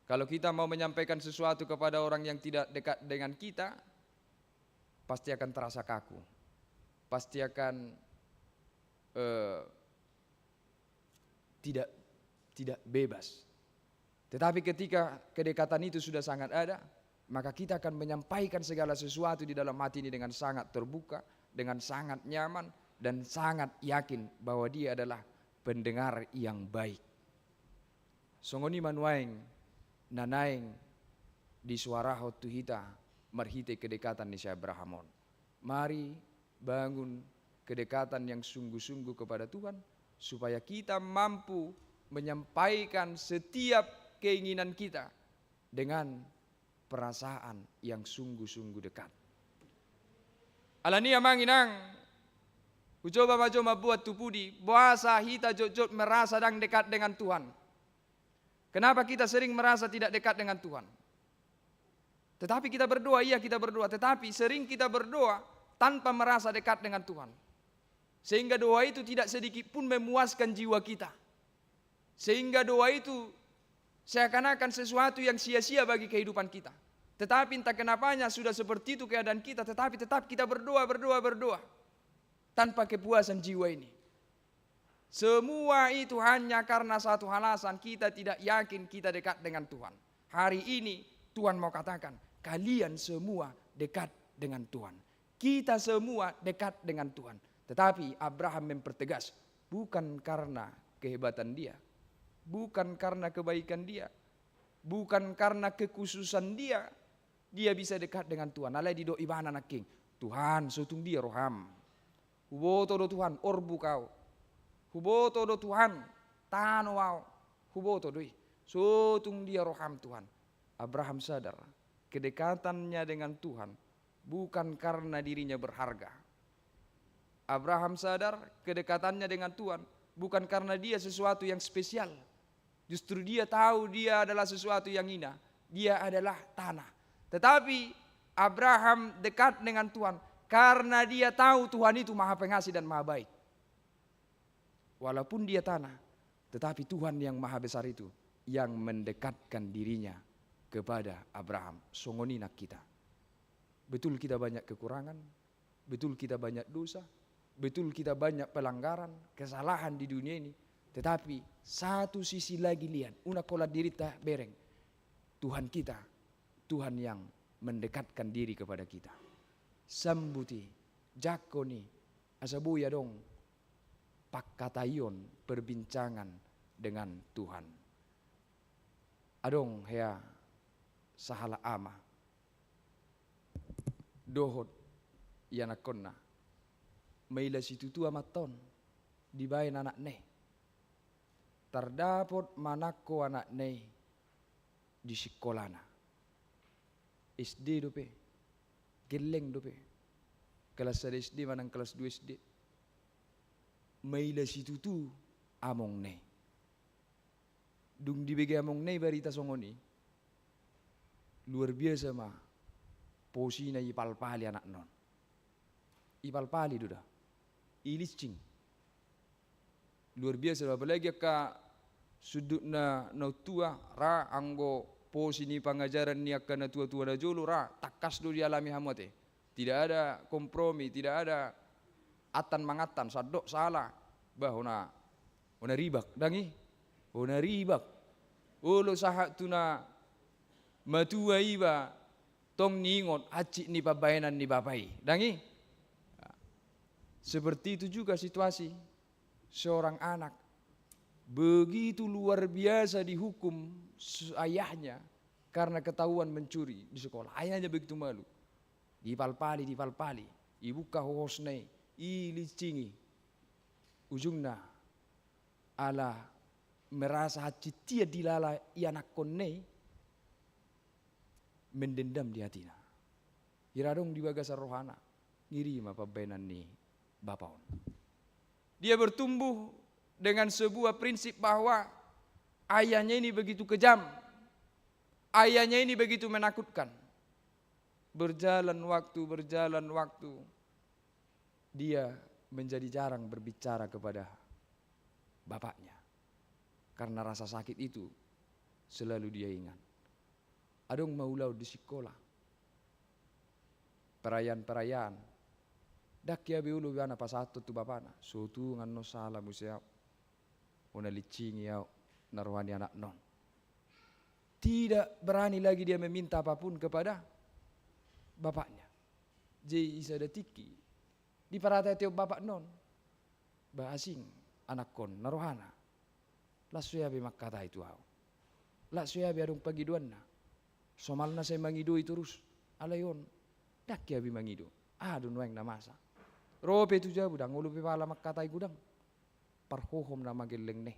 Kalau kita mau menyampaikan sesuatu kepada orang yang tidak dekat dengan kita, pasti akan terasa kaku. Pasti akan, eh, tidak, tidak bebas. Tetapi ketika kedekatan itu sudah sangat ada, maka kita akan menyampaikan segala sesuatu di dalam hati ini dengan sangat terbuka, dengan sangat nyaman, dan sangat yakin bahwa Dia adalah pendengar yang baik. Songon i ma nuaeng na naeng disoarahon tu hita marhite kedekatan ni si Abraham on. Mari bangun kedekatan yang sungguh-sungguh kepada Tuhan, supaya kita mampu menyampaikan setiap keinginan kita dengan perasaan yang sungguh-sungguh dekat. Alani i amang inang, hucoba ma jo mambuat tu pudi, boasa hita jotjot merasa ndang dekat dengan Tuhan. Kenapa kita sering merasa tidak dekat dengan Tuhan? Tetapi kita berdoa, iya, kita berdoa, tetapi sering kita berdoa tanpa merasa dekat dengan Tuhan. Sehingga doa itu tidak sedikit pun memuaskan jiwa kita. Sehingga doa itu seakan-akan sesuatu yang sia-sia bagi kehidupan kita. Tetapi entah kenapanya sudah seperti itu keadaan kita, tetapi tetap kita berdoa, berdoa, berdoa. Tanpa kepuasan jiwa ini. Semua itu hanya karena satu alasan, kita tidak yakin kita dekat dengan Tuhan. Hari ini Tuhan mau katakan, kalian semua dekat dengan Tuhan. Kita semua dekat dengan Tuhan. Tetapi Abraham mempertegas, bukan karena kehebatan dia, bukan karena kebaikan dia, bukan karena kekhususan dia, dia bisa dekat dengan Tuhan. Alai didok ibana nangkin, Tuhan, sotung dia roham. Huboto do Tuhan, orbuk au. Huboto do Tuhan, tano au. Huboto do i. Sotung dia roham Tuhan. Abraham sadar, kedekatannya dengan Tuhan bukan karena dirinya berharga. Abraham sadar kedekatannya dengan Tuhan bukan karena dia sesuatu yang spesial. Justru dia tahu dia adalah sesuatu yang hina. Dia adalah tanah. Tetapi Abraham dekat dengan Tuhan karena dia tahu Tuhan itu maha pengasih dan maha baik. Walaupun dia tanah, tetapi Tuhan yang maha besar itu yang mendekatkan dirinya kepada Abraham. Songon i nang hita. Betul kita banyak kekurangan, betul kita banyak dosa, betul kita banyak pelanggaran, kesalahan di dunia ini. Tetapi satu sisi lagi lian, unang holan dirinta bereng. Tuhan kita, Tuhan yang mendekatkan diri kepada kita. Sambut i, jangkon i, asa boi adong pangkataion, perbincangan dengan Tuhan. Adong hea sahalak ama dohot ianakkonna, maila situtu amanta on dibaen anakna i. Tardapot manangko anakna i di sikolana. S D dope, gelleng dope. Kelas sada S D manang kelas dua S D. Maila situtu amongna i. Dung dibege amongna i barita songon i, luar biasa ma posina, ipalpali anakna on. Ipalpali do da. Ilincing. Luar biasa do, apalagi angka sundutna na untua, ra anggo posi ni pangajaran ni angka na tua-tua na jolo, ra tangkas do dialami hamu ate. Tidak ada kompromi, tidak ada attan mangattan, sandok sala. Bah, hona, hona ribak, ndang i? Hona ribak. Olo sahat tu na matua iba, tong niingot hansit ni pambahenan ni bapa i, ndang i? Seperti itu juga situasi seorang anak. Begitu luar biasa dihukum s-, ayahnya karena ketahuan mencuri di sekolah. Ayahnya begitu malu. Dipalpali, dipalpali. Ibuka hohosna i, ilincingi. Ujungna, ala merasa hansit ia dilala ianakkonna i, mendendam di hatina. Hira adong di bagasan rohana, ngeri ma pambahenan ni bapa on. Dia bertumbuh dengan sebuah prinsip bahwa ayahnya ini begitu kejam, ayahnya ini begitu menakutkan. Berjalan waktu, berjalan waktu, dia menjadi jarang berbicara kepada bapaknya. Karena rasa sakit itu selalu dia ingat. Adong ma ulaon di sikola. Perayaan-perayaan. Ndang hea be olo ibana pasahathon tu bapana. Sotung annon sala muse au. Hona lincingi au na roha ni anakna on. Tidak berani lagi dia meminta apapun kepada bapaknya. Jadi sada tingki diparhatateon bapakna on. Bah, asing anakkon na rohana. Las so ia be mangkatai tu au. Lak so ia be adong pangidoanna. Somalna sai mangidoi torus. Alai on, ndang ia be mangido. Aha do nuaeng na masa? Ro pe tu jabu, ndang olo pe pala mangkatai godang. Parhohom nama gellengna i.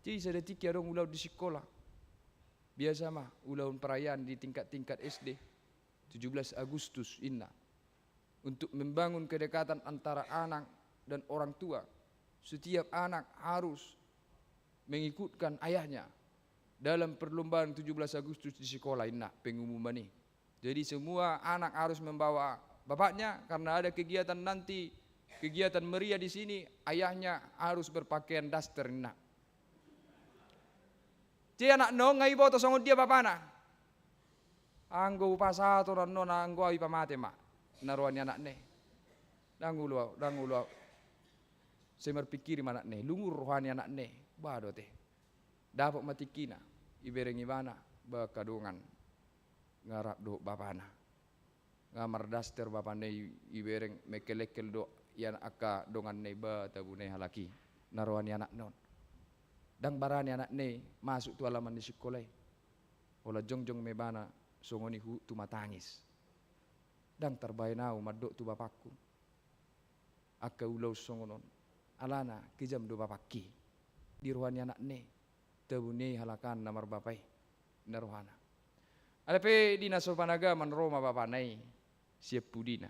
Jadi sada tingki adong ulaon di sikola. Biasa ma ulaon perayaan di tingkat-tingkat S D, tujuh belas Agustus inna. Untuk membangun kedekatan antara anak dan orang tua, setiap anak harus mengikutkan ayahnya dalam perlombaan tujuh belas Agustus di sekolah, inna pengumuman i. Jadi semua anak harus membawa bapaknya karena ada kegiatan nanti, kegiatan meriah di sini, ayahnya harus berpakaian daster, inna. Jadi anakna on nga iboto songon dia bapana. Anggo hupasahat on annon, anggo au i pamate ma, na roha ni anakna i. Ndang olo au, ndang olo au. Sai marpingkiri ma anakna i, lungun roha ni anakna i. Bah, dohot i. Dapot ma tingkina, ibereng ibana, bah, angka dongan nga rap dohot bapana. Nga mardaster bapana i, ibereng, mengkelengkel do ia angka donganna i, bah, tabune halak i, na roha ni anakna on. Ndang barani anakna i masuk tu alaman ni sikola i. Holan jongjong ma ibana songon i, huhut tumatangis. Ndang tarbahen au mandok tu bapakku angka ulaon songon on. Alana kejam do bapakki di roha ni anakna i. Tabune i halak an na marbapa i, na rohana. Alai pe di na so panagaman ro ma bapana i sian pudina.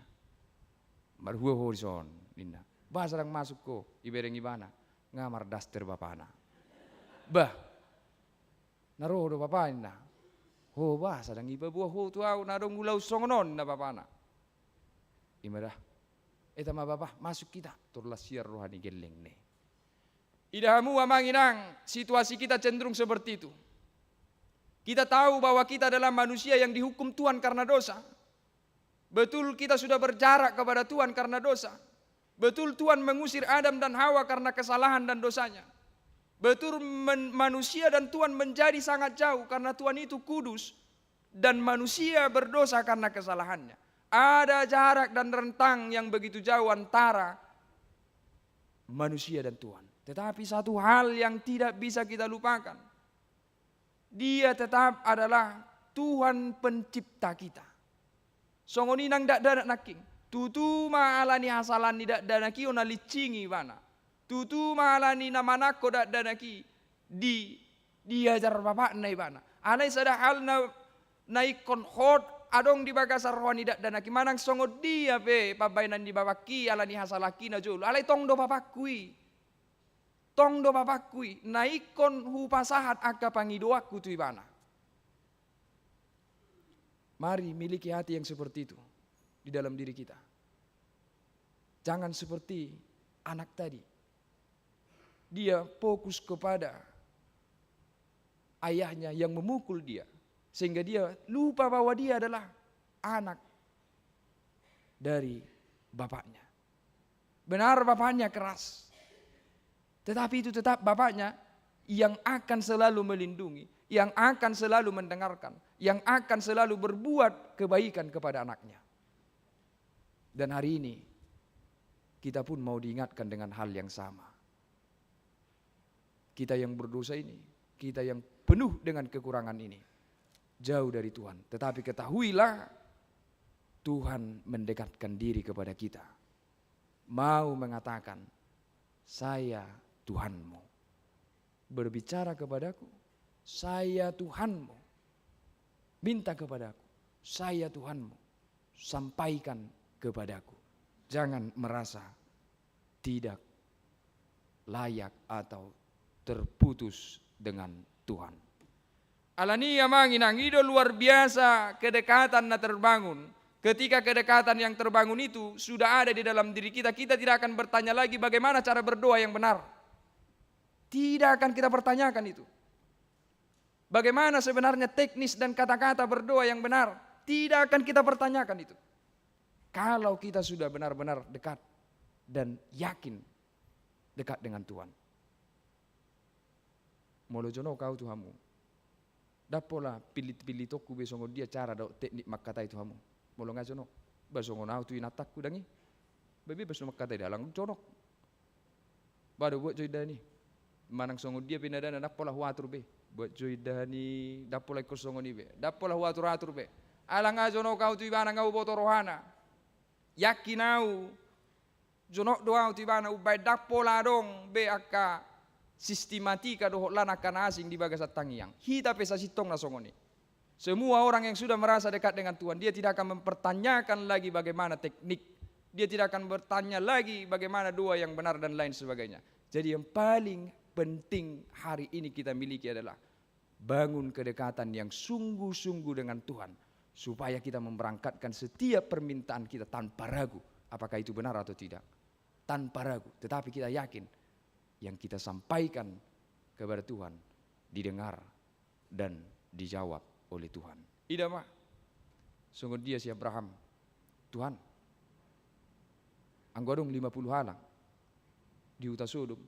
Marhua ho dison, ninna. Boasa ndang masuk ho, ibereng ibana. Nga mardaster bapana. Bah. Na ro do bapa, ninna. Ho, boasa ndang ipaboa ho tu au na adong ulaon songon on, ninna bapana. I ma da. Eta ma bapa, masuk hita. Tor las ia roha ni gellengna i. Ida hamu amang inang, situasi kita cenderung seperti itu. Kita tahu bahwa kita adalah manusia yang dihukum Tuhan karena dosa. Betul, kita sudah berjarak kepada Tuhan karena dosa. Betul, Tuhan mengusir Adam dan Hawa karena kesalahan dan dosanya. Betul, men-, manusia dan Tuhan menjadi sangat jauh karena Tuhan itu kudus dan manusia berdosa karena kesalahannya. Ada jarak dan rentang yang begitu jauh antara manusia dan Tuhan. Tetapi satu hal yang tidak bisa kita lupakan, Dia tetap adalah Tuhan pencipta kita. Songon i nang dakdanak nangkin. Tutu ma ala ni hasalahan ni dakdanak i, ona linsingi ibana. Tutu ma ala ni na manangko dakdanak i, di, diajar bapakna ibana. Alai sada hal na, na ingkon hot adong di bagasan roha ni dakdanak i, manang songon dia pe pambahenan ni bapakki ala ni hasalahanki na jolo. Alai tong do bapakku i. Tong do bapakku i, na ingkon hupasahat angka pangidoanku tu ibana. Mari miliki hati yang seperti itu di dalam diri kita. Jangan seperti anak tadi. Dia fokus kepada ayahnya yang memukul dia, sehingga dia lupa bahwa dia adalah anak dari bapaknya. Benar, bapaknya keras, tetapi itu tetap bapaknya yang akan selalu melindungi, yang akan selalu mendengarkan, yang akan selalu berbuat kebaikan kepada anaknya. Dan hari ini, kita pun mau diingatkan dengan hal yang sama. Kita yang berdosa ini, kita yang penuh dengan kekurangan ini, jauh dari Tuhan. Tetapi ketahuilah, Tuhan mendekatkan diri kepada kita. Mau mengatakan, "Saya Tuhanmu." Berbicara kepadaku, "Saya Tuhanmu." Minta kepadaku, "Saya Tuhanmu." Sampaikan kepadaku. Jangan merasa tidak layak atau terputus dengan Tuhan. Alani i amang inang, i do luar biasa kedekatan na terbangun. Ketika kedekatan yang terbangun itu sudah ada di dalam diri kita, kita tidak akan bertanya lagi bagaimana cara berdoa yang benar. Tidak akan kita pertanyakan itu. Bagaimana sebenarnya teknis dan kata-kata berdoa yang benar? Tidak akan kita pertanyakan itu. Kalau kita sudah benar-benar dekat dan yakin dekat dengan Tuhan. Molo jonok au tu hamu, ndang pola pillit-pillitonku be songon dia cara dohot teknik mangkatai tu hamu. Molo nga jonok, ba songon au tu inantangku dang i. Ba bebas do mangkatai dalan jonok. Ba do buat jo indahan i. Manang songon dia pe nadana, ndang pola huatur be. Buat jo indahan i, ndang pola ingkon songon i be. Ndang pola huatur-atur be. Ala nga jonok au tu ibana, nga huboto rohana. Yakin au, jonok do au tu ibana, umbaen ndang pola adong be angka sistematika dohot lan angka na asing di bagasan tangiang. Hita pe sasintongna songon i. Semua orang yang sudah merasa dekat dengan Tuhan, dia tidak akan mempertanyakan lagi bagaimana teknik. Dia tidak akan bertanya lagi bagaimana doa yang benar dan lain sebagainya. Jadi, yang paling penting hari ini kita miliki adalah bangun kedekatan yang sungguh-sungguh dengan Tuhan, supaya kita memberangkatkan setiap permintaan kita tanpa ragu, apakah itu benar atau tidak. Tanpa ragu, tetapi kita yakin yang kita sampaikan kepada Tuhan didengar dan dijawab oleh Tuhan. Ida ma, songon dia si Abraham, "Tuhan, anggo adong lima puluh halak di huta Sodom,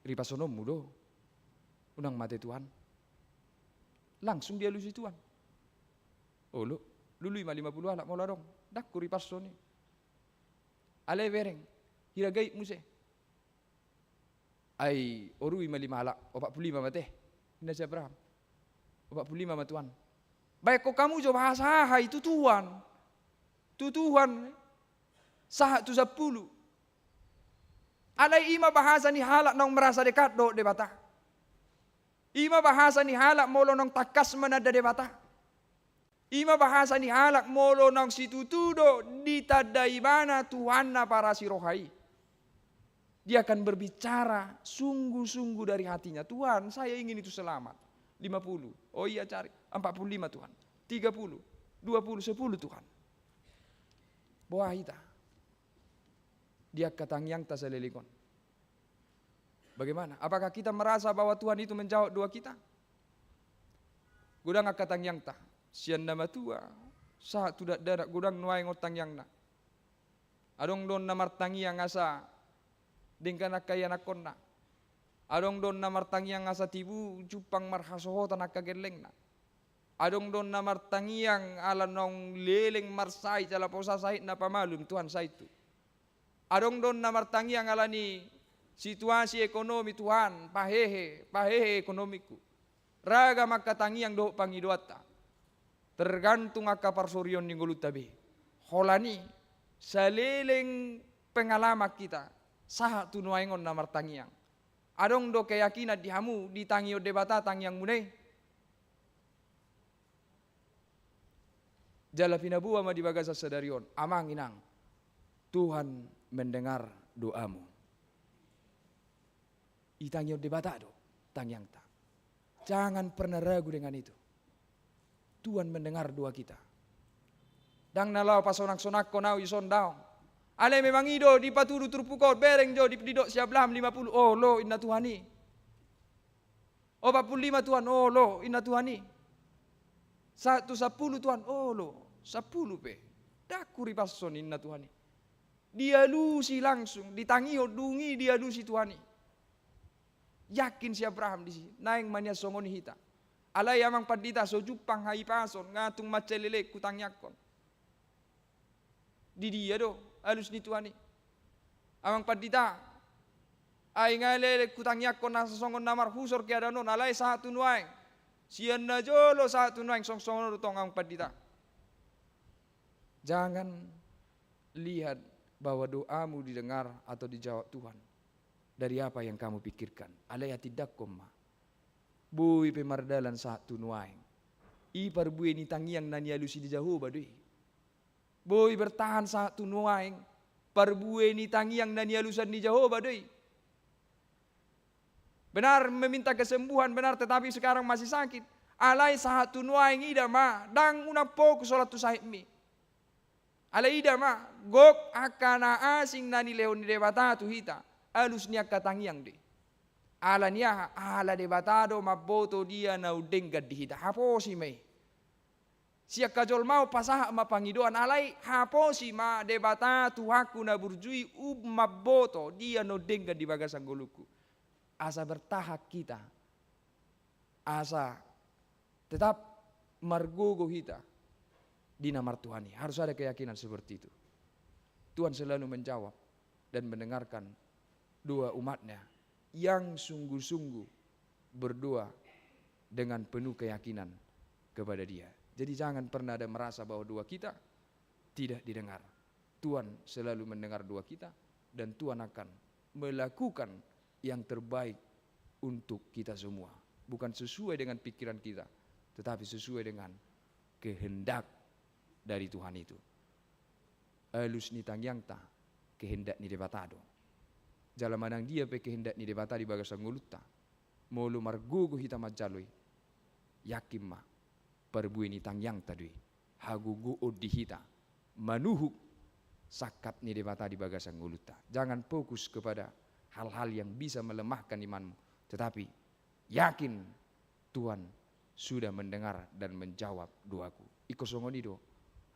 ripashononmu do, unang mate Tuhan?" Langsung dialusi Tuhan. "Olo, lului ma lima puluh halak molo adong, ndang huripashon i. Alai bereng, hira gait muse." "Ai orui ma lima halak, opat pulu lima ma te," ninna si Abraham. "Opat pulu lima ma Tuhan." Bahenon hamu jo bahasa aha i tu Tuhan. Tu Tuhan, sahat tu sampulu. Alai i ma bahasa ni halak naung merasa dekat dohot Debata. I ma bahasa ni halak molo naung tangkas mananda Debata. I ma bahasa ni halak molo naung situtu do ditanda ibana Tuhanna parasi roha i. Dia akan berbicara sungguh-sungguh dari hatinya, "Tuhan, saya ingin itu selamat." Lima puluh. "Oh iya, cari." Empat puluh lima, Tuhan. Tiga puluh. Dua puluh, sepuluh, Tuhan. Boha hita di angka tangiangta saleleng on? Bagaimana? Apakah kita merasa bahwa Tuhan itu menjawab doa kita? Godang angka tangiangta, sian na matua sahat tu dakdanak, godang nuaeng on tangiangna. Adong do na martangiang asa denggan angka ianakhonna. Adong do na martangiang asa tibu jumpang marhasohotan angka gellengna. Adong do na martangiang ala naung leleng marsahit jala posa sahitna, pamalum Tuhan sahithu. Adong do na martangiang ala ni situasi ekonomi, "Tuhan, pahehe, pahehe ekonomiku." Ragam angka tangiang dohot pangidoanta. Tergantung angka parsorion ni ngolunta be. Holan i, saleleng pengalaman hita, sahat tu nuaeng on na martangiang. Adong do keyakinan di hamu, ditangihon Debata tangiangmuna i? Jala pinaboa ma di bagasan sadari on, amang inang, Tuhan mendengar doamu. Ditangihon Debata do tangiangta. Jangan pernah ragu dengan itu. Tuhan mendengar doa kita. Ndang na laho pasonang-sonangkon au dison, daong. Alai memang i do dipatudu turpuk on, bereng jo di, didok si Abraham, lima puluh, olo, ninna Tuhan i. Opat puluh lima, Tuhan, olo, ninna Tuhan i. Sahat tu sampulu, Tuhan, olo, sampulu pe. Ndang huripashon, ninna Tuhan i. Dialusi langsung, ditangihon, dung i dialusi Tuhan i. Yakin si Abraham disi, naeng ma nian songon i hita. Alai amang pandita, so jumpang haipason, nga tung mansai leleng hutangiangkon. Di dia do alus ni Tuhan i? Amang pandita, ai nga leleng hutangiangkon asa songon na marhusor keadaan on, alai sahat tu nuaeng. Sian na jolo sahat tu nuaeng song songon on do tong, amang pandita. Jangan lihat bahwa doamu didengar atau dijawab Tuhan dari apa yang kamu pikirkan. Alai hatindangkon ma. Boi pe mardalan sahat tu nuaeng. I parbue ni tangiang na nialusi ni Jahowa do i. Boi bertahan sahat tu nuaeng. Parbue ni tangiang na nialusan ni Jahowa do i. Benar meminta kesembuhan, benar, tetapi sekarang masih sakit. Alai sahat tu nuaeng, ida ma, ndang unang fokus holan tu sahitmi. Alai ida ma, gok angka na asing na nilehon ni Debata tu hita, alus ni angka tangiang do i. Ala ni aha? Ala Debata do mamboto dia naung denggan di hita. Haposi ma i. Sian hajolmaon pasahat ma pangidoan, alai haposi ma Debata Tuhanku na burju i, um, mamboto dia naung denggan di bagasan ngolungku. Asa bertahan hita. Asa tetap margogo hita di na martuhan i. Harus ada keyakinan seperti itu. Tuhan selalu menjawab dan mendengarkan doa umat-Nya yang sungguh-sungguh berdoa dengan penuh keyakinan kepada Dia. Jadi, jangan pernah ada merasa bahwa doa kita tidak didengar. Tuhan selalu mendengar doa kita, dan Tuhan akan melakukan yang terbaik untuk kita semua. Bukan sesuai dengan pikiran kita, tetapi sesuai dengan kehendak dari Tuhan itu. Alus ni tangiangta kehendak ni Debata do. Jala manang dia pe kehendak ni Debata di bagasan ngolunta, molo margogo hita manjalo i, yakin ma, parbue ni tangiangta do i, hagogoon di hita manuhuk sangkap ni Debata di bagasan ngolunta. Jangan fokus kepada hal-hal yang bisa melemahkan imanmu, tetapi yakin Tuhan sudah mendengar dan menjawab doaku. Ingkon songon i do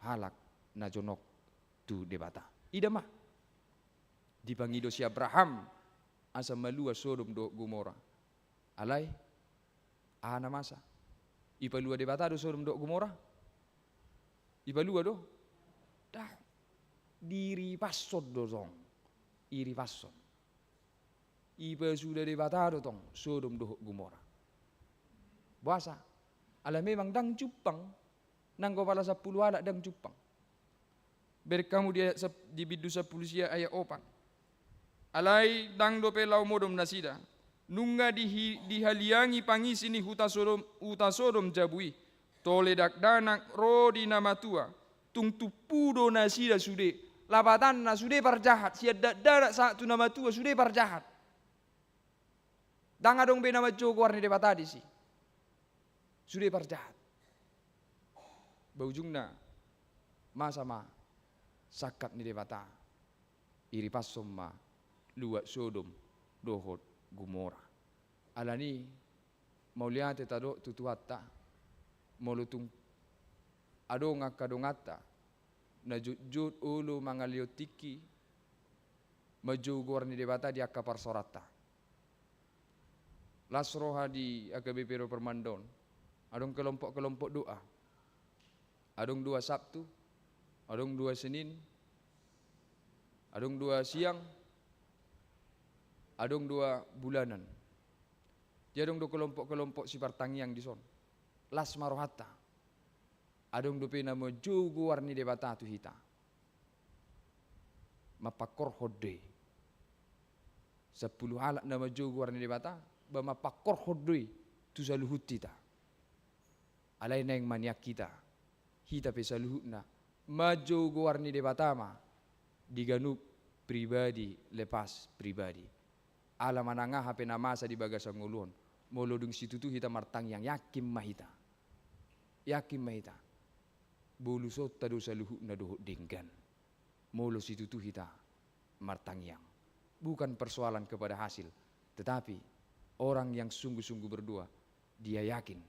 halak na jonok tu Debata. Ida ma, dipangido si Abraham asa malua Sodom dohot Gomora. Alai aha na masa? Ipalua Debata do Sodom dohot Gomora? Ipalua do? Dah. Diripashon do tong. Iripashon. Ipasuda Debata do tong Sodom dohot Gomora. Boasa? Ala memang ndang jumpang. Nanggo pala sampulu halak ndang jumpang. Bereng hamu di ayat sap-, di bindu sampulu sia ayat opat. Alai ndang dope laho modom nasida. Nunga dihi-, dihaliangi pangisi ni huta Sodom, huta Sodom jabu i. Tole dakdanak ro di na matua. Tung tumpu do nasida sude. Lapatanna sude parjahat. Sian dakdanak sahat tu na matua sude parjahat. Ndang adong be na manjou goar ni Debata disi. Sude parjahat. Ba ujungna, masa ma sangkap ni Debata, iripashon ma luat Sodom dohot Gomora. Alani, mauliate tadok tu Tuhanta, molo tung adong angka donganta na jotjot olo mangalehon tingki manjou goar ni Debata di angka parsaoranta. Las roha di H K B P Dua Permanda on. Adong kelompok-kelompok doa. Adong doa Sabtu, adong doa Senin, adong doa siang, adong doa bulanan. Jadi adong do kelompok-kelompok sipartangiang dison. Las ma rohanta. Adong dope na manjou goar ni Debata tu hita. Mampangkorhon do i. Sampulu halak na manjou goar ni Debata, ba mampangkorhon do i tu saluhut hita. Alai naeng ma nian hita, hita pe saluhutna manjou goar ni Debata ma di ganup pribadi lepas pribadi. Ala manang aha pe na masa di bagasan ngolu on, molo dung situtu hita martangiang, yakin ma hita. Yakin ma hita. Bolusonta do saluhutna dohot denggan. Molo situtu hita martangiang. Bukan persoalan kepada hasil, tetapi orang yang sungguh-sungguh berdoa, dia yakin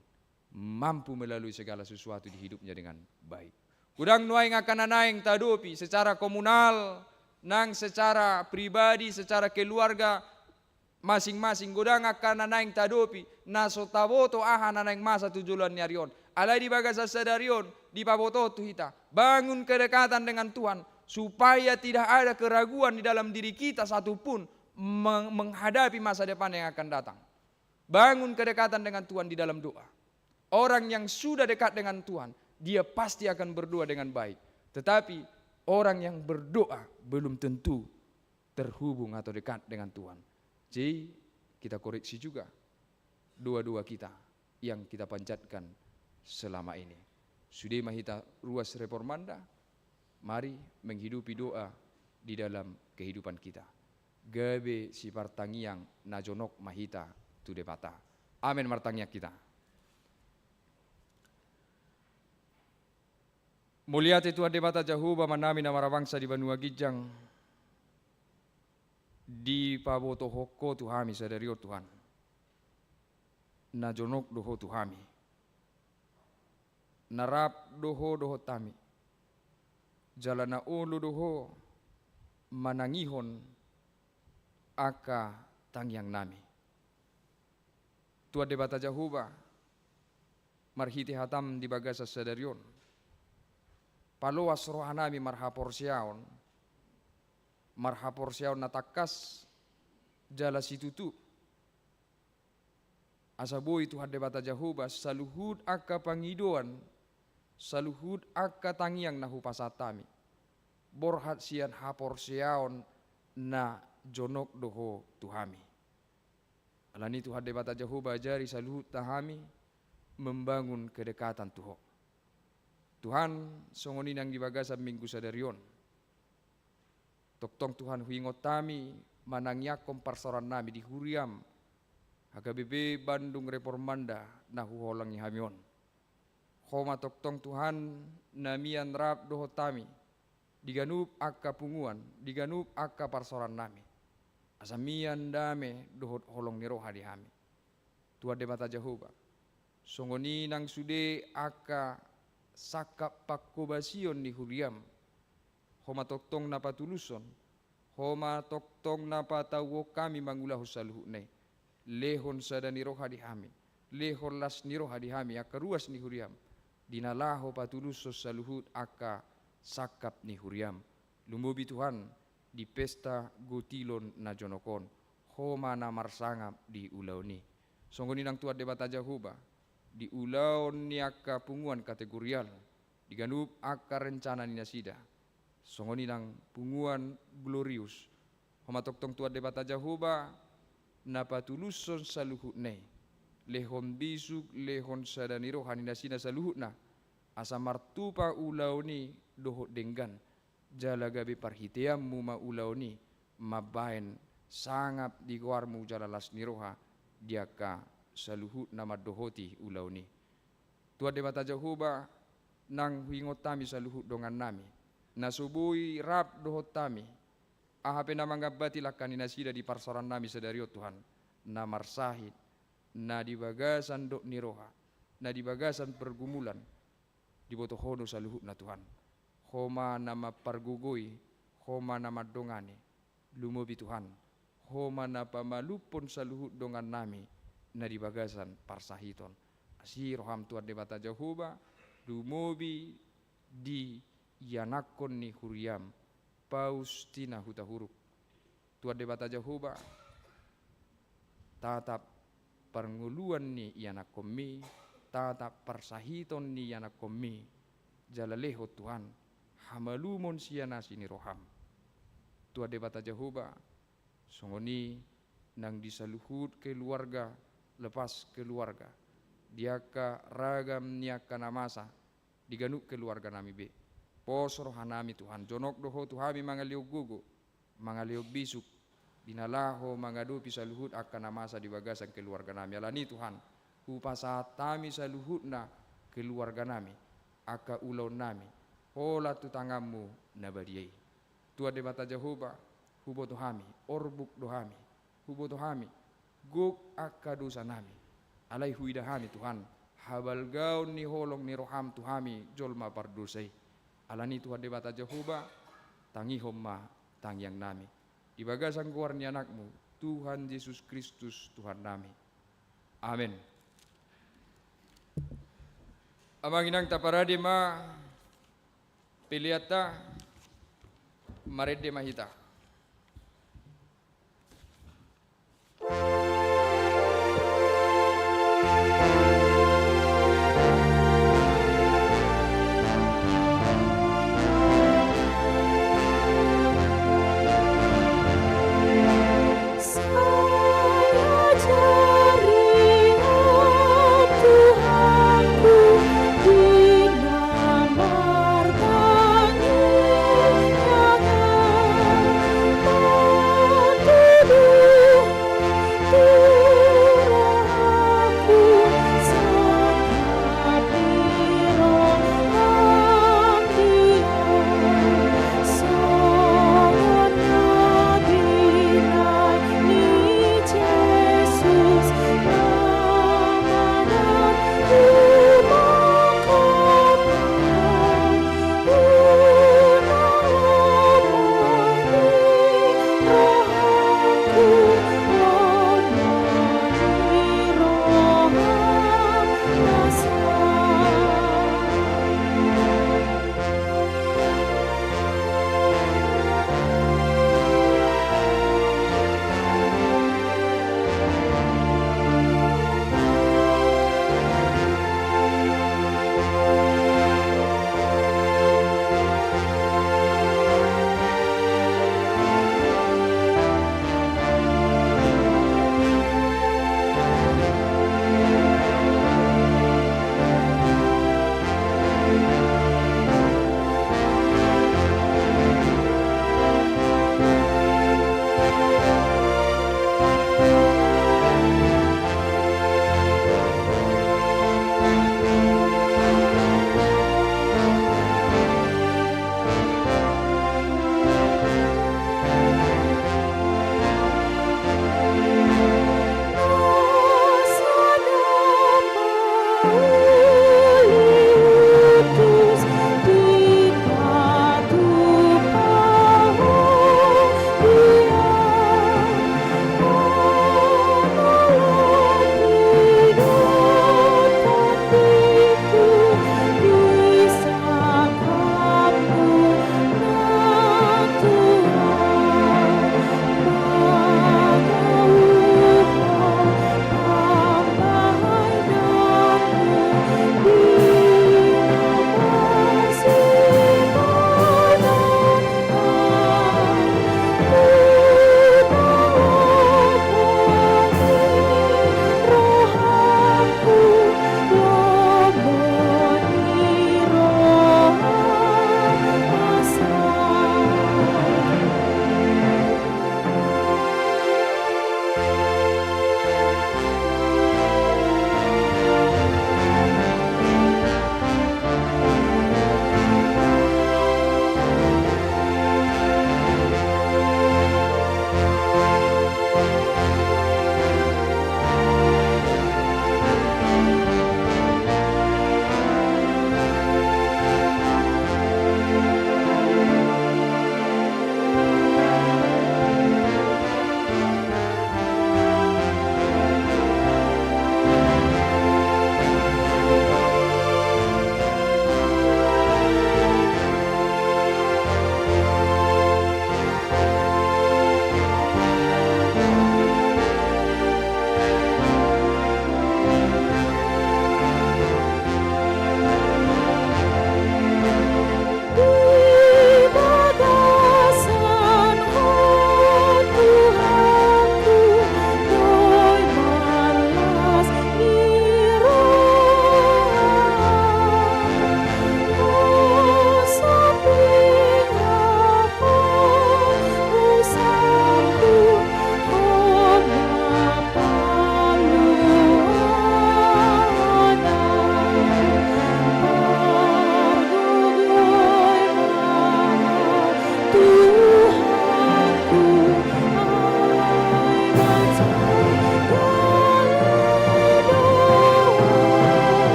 mampu melalui segala sesuatu di hidupnya dengan baik. Godang nuaeng angka na naeng tahadopi secara komunal, nang secara pribadi, secara keluarga, masing-masing. Godang angka na naeng tahadopi, na so taboto aha na naeng masa tu joloan ni ari on. Alai di bagasan sadari on, dipabotohon tu hita, bangun kedekatan dengan Tuhan, supaya tidak ada keraguan di dalam diri kita satu pun meng-, menghadapi masa depan yang akan datang. Bangun kedekatan dengan Tuhan di dalam doa. Orang yang sudah dekat dengan Tuhan, dia pasti akan berdoa dengan baik. Tetapi orang yang berdoa belum tentu terhubung atau dekat dengan Tuhan. Jadi, kita koreksi juga doa-doa kita yang kita panjatkan selama ini. Sude ma hita ruas Reformanda, mari menghidupi doa di dalam kehidupan kita. Gabe sipartangiang na jonok ma hita tu Debata. Amen, martangiang hita. Mauliate Tuhan Debata Jahowa, Amanami na marhabangsa di banua ginjang, dipabotohon Ho tu hami sadari on Tuhan. Na jonok do Ho tu hami. Na rap do Ho dohot hami. Jala na olo do Ho manangihon angka tangiangnami. Tuhan Debata Jahowa, marhite hataM di bagasan sadari on, paloas rohanami marhaporseaon, marhaporseaon na tangkas jala situtu, Asa boi Tuhan Debata Jahowa, saluhut angka pangidoan, saluhut angka tangiang na hupasahat hami, borhat sian haporseaon na jonok do Ho tu hami. Alani Tuhan Debata Jahowa, ajari saluhut hami membangun kedekatan tu Ho. Tuhan, songon i nang di bagasan Minggu sadari on. Tongtong Tuhan huingot hami manangiangkon parsaoran nami di huriam, H K B P Bandung Reformanda na huholongi hami on. Ho ma tongtong Tuhan na mian rap dohot hami, di ganup angka punguan, di ganup angka parsaoran nami. Asa mian dame dohot holong ni roha di hami. Tuhan Debata Jahowa, songon i nang sude angka sangkap panghobasion ni huriam, Ho ma tongtong na patulushon, Ho ma tongtong na patauhon hami mangulahon saluhutna i. Lehon sada ni roha di hami, lehon las ni roha di hami angka ruas ni huriam, di na laho patulushon saluhut angka sangkap ni huriam. Lumobi Tuhan, di pesta gotilon na jonok on, Ho ma na marsangap di ulaon i. Songon i nang Tuhan Debata Jahowa, di ulaon ni angka punguan kategorial, di ganup angka rencana ni nasida, songon i nang punguan Glorius, Ho ma tongtong Tuhan Debata Jahowa na patulushon saluhutna i. Lehon bisuk, lehon sada ni roha ni nasida saluhutna, asa martupa ulaon i dohot denggan, jala gabe parhiteanmu ma ulaon i mambahen sangap di goarmu jala las ni roha di angka saluhut na mandohoti ulaon i. Tuhan Debata Jahowa, nang huingot hami saluhut dongan nami na so boi rap dohot hami, aha pe na mangambati langka ni nasida di parsaoran nami sadari on Tuhan, na marsahit, na di bagasan dok ni roha, na di bagasan pergumulan, diboto Ho do saluhutna Tuhan. Ho ma na mampargogoi, Ho ma na mandongani. Lumobi Tuhan, Ho ma na pamalumhon saluhut dongan nami na di bagasan parsahiton. Asi roham Tuhan Debata Jahowa, lumobi di ianakhon ni huriam, Paus Tina Hutahuruk. Tuhan Debata Jahowa, tatap parngoluan ni ianakhonmi, tatap parsahiton ni ianakhonmi, jala lehon Tuhan hamalumon sian asi ni roham. Tuhan Debata Jahowa, songon i nang di saluhut keluarga, lepas keluarga, di angka ragam ni angka na masa, di ganup keluarga nami be. Pos roha nami Tuhan, jonok do Ho tu hami mangalehon gogo, mangalehon bisuk, di na laho mangadopi saluhut angka na masa di bagasan keluarga nami. Alani Tuhan, hupasahat hami saluhutna keluarga nami, angka ulaon nami, holan tu tanganmu na badia i. Tuhan Debata Jahowa, huboto hami, orbuk do hami, huboto hami, gok angka dosa nami. Alai huida hami Tuhan, habalgaon ni holong ni roham tu hami jolma pardosa i. Alani Tuhan Debata Jahowa, tangihon ma tangiang nami. Di bagasan goar ni anakmu, Tuhan Jesus Kristus Tuhan nami. Amen. Amang inang, taparade ma peleanta, marende ma hita.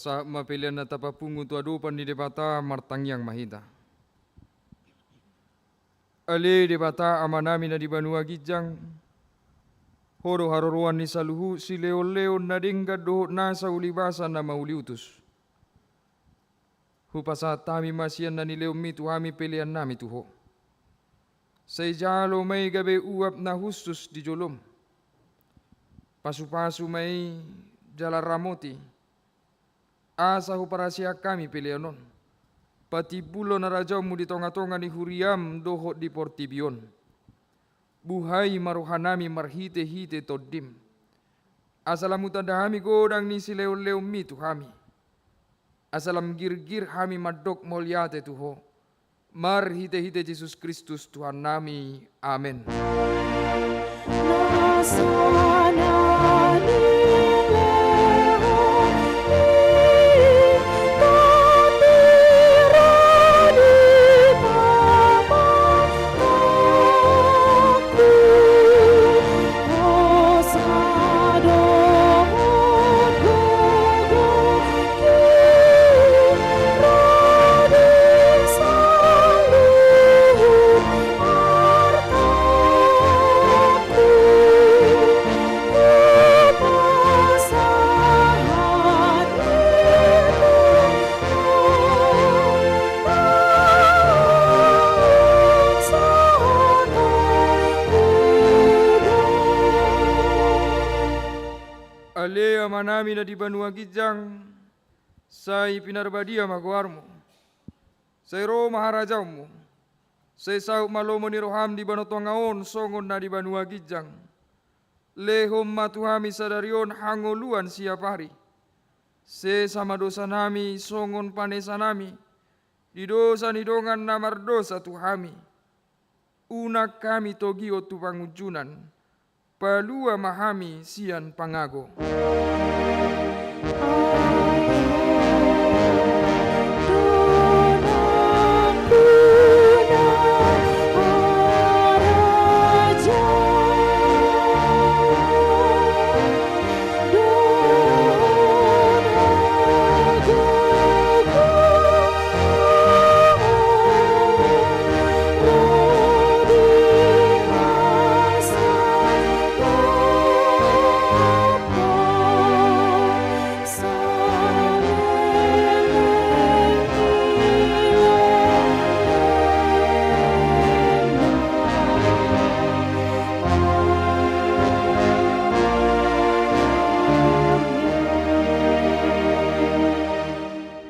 Sahat ma pelean na tapapungu tu adopan ni Debata, martangiang ma hita. Ale Debata Amanami na di banua ginjang, Ho do haroroan ni saluhut silehonlehon na denggan dohot nasa ulibasa na mauliutus. Hupasahat hami ma sian na nilehonMi tu hami peleannami tu Ho. Sai jalo ma i gabe uap na hushus di joloM. Pasupasu ma i jala ramoti, asa huparasian hami pelean on, patimbulhon harajaonMu di tongatonga ni huriaM dohot di portibi on. Buhai ma rohanami marhitehite TondiM, asa lam hutanda hami godang ni silehonlehonMi tu hami, asa lam girgir hami mandok mauliate tu Ho, marhitehite Jesus Kristus Tuhannami. Amen. Ale Amanami na di banua ginjang, sai pinarbadia ma goarMu. Sai ro ma harajaonMu. Sai saut ma lomo ni rohaM di banua tonga on songon na di banua ginjang. Lehon ma tu hami sadari on hangoluan siapari. Sesa ma dosanami songon panesanami di dosa ni dongan na mardosa tu hami. Unang hami togihon tu pangunjunan. Palua ma hami sian pangago.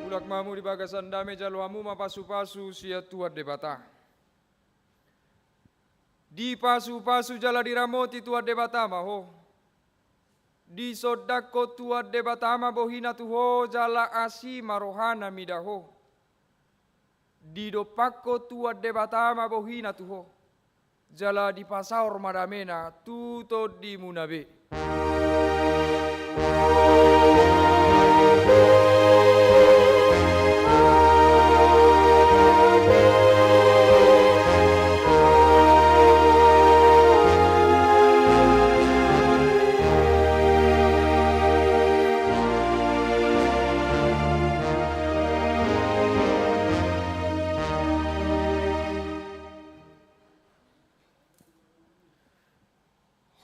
Mulak ma hamu di bagasan dame, jalo hamu ma pasupasu sian Tuhan Debata. Dipasupasu jala diramoti Tuhan Debata ma ho. Disondangkon Tuhan Debata ma bohiNa tu ho jala asi ma rohaNa mida ho. Didompakkon Tuhan Debata ma bohiNa tu ho, jala dipasaor ma dameNa tu tondimuna be.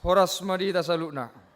Horas ma di hita saluhutna.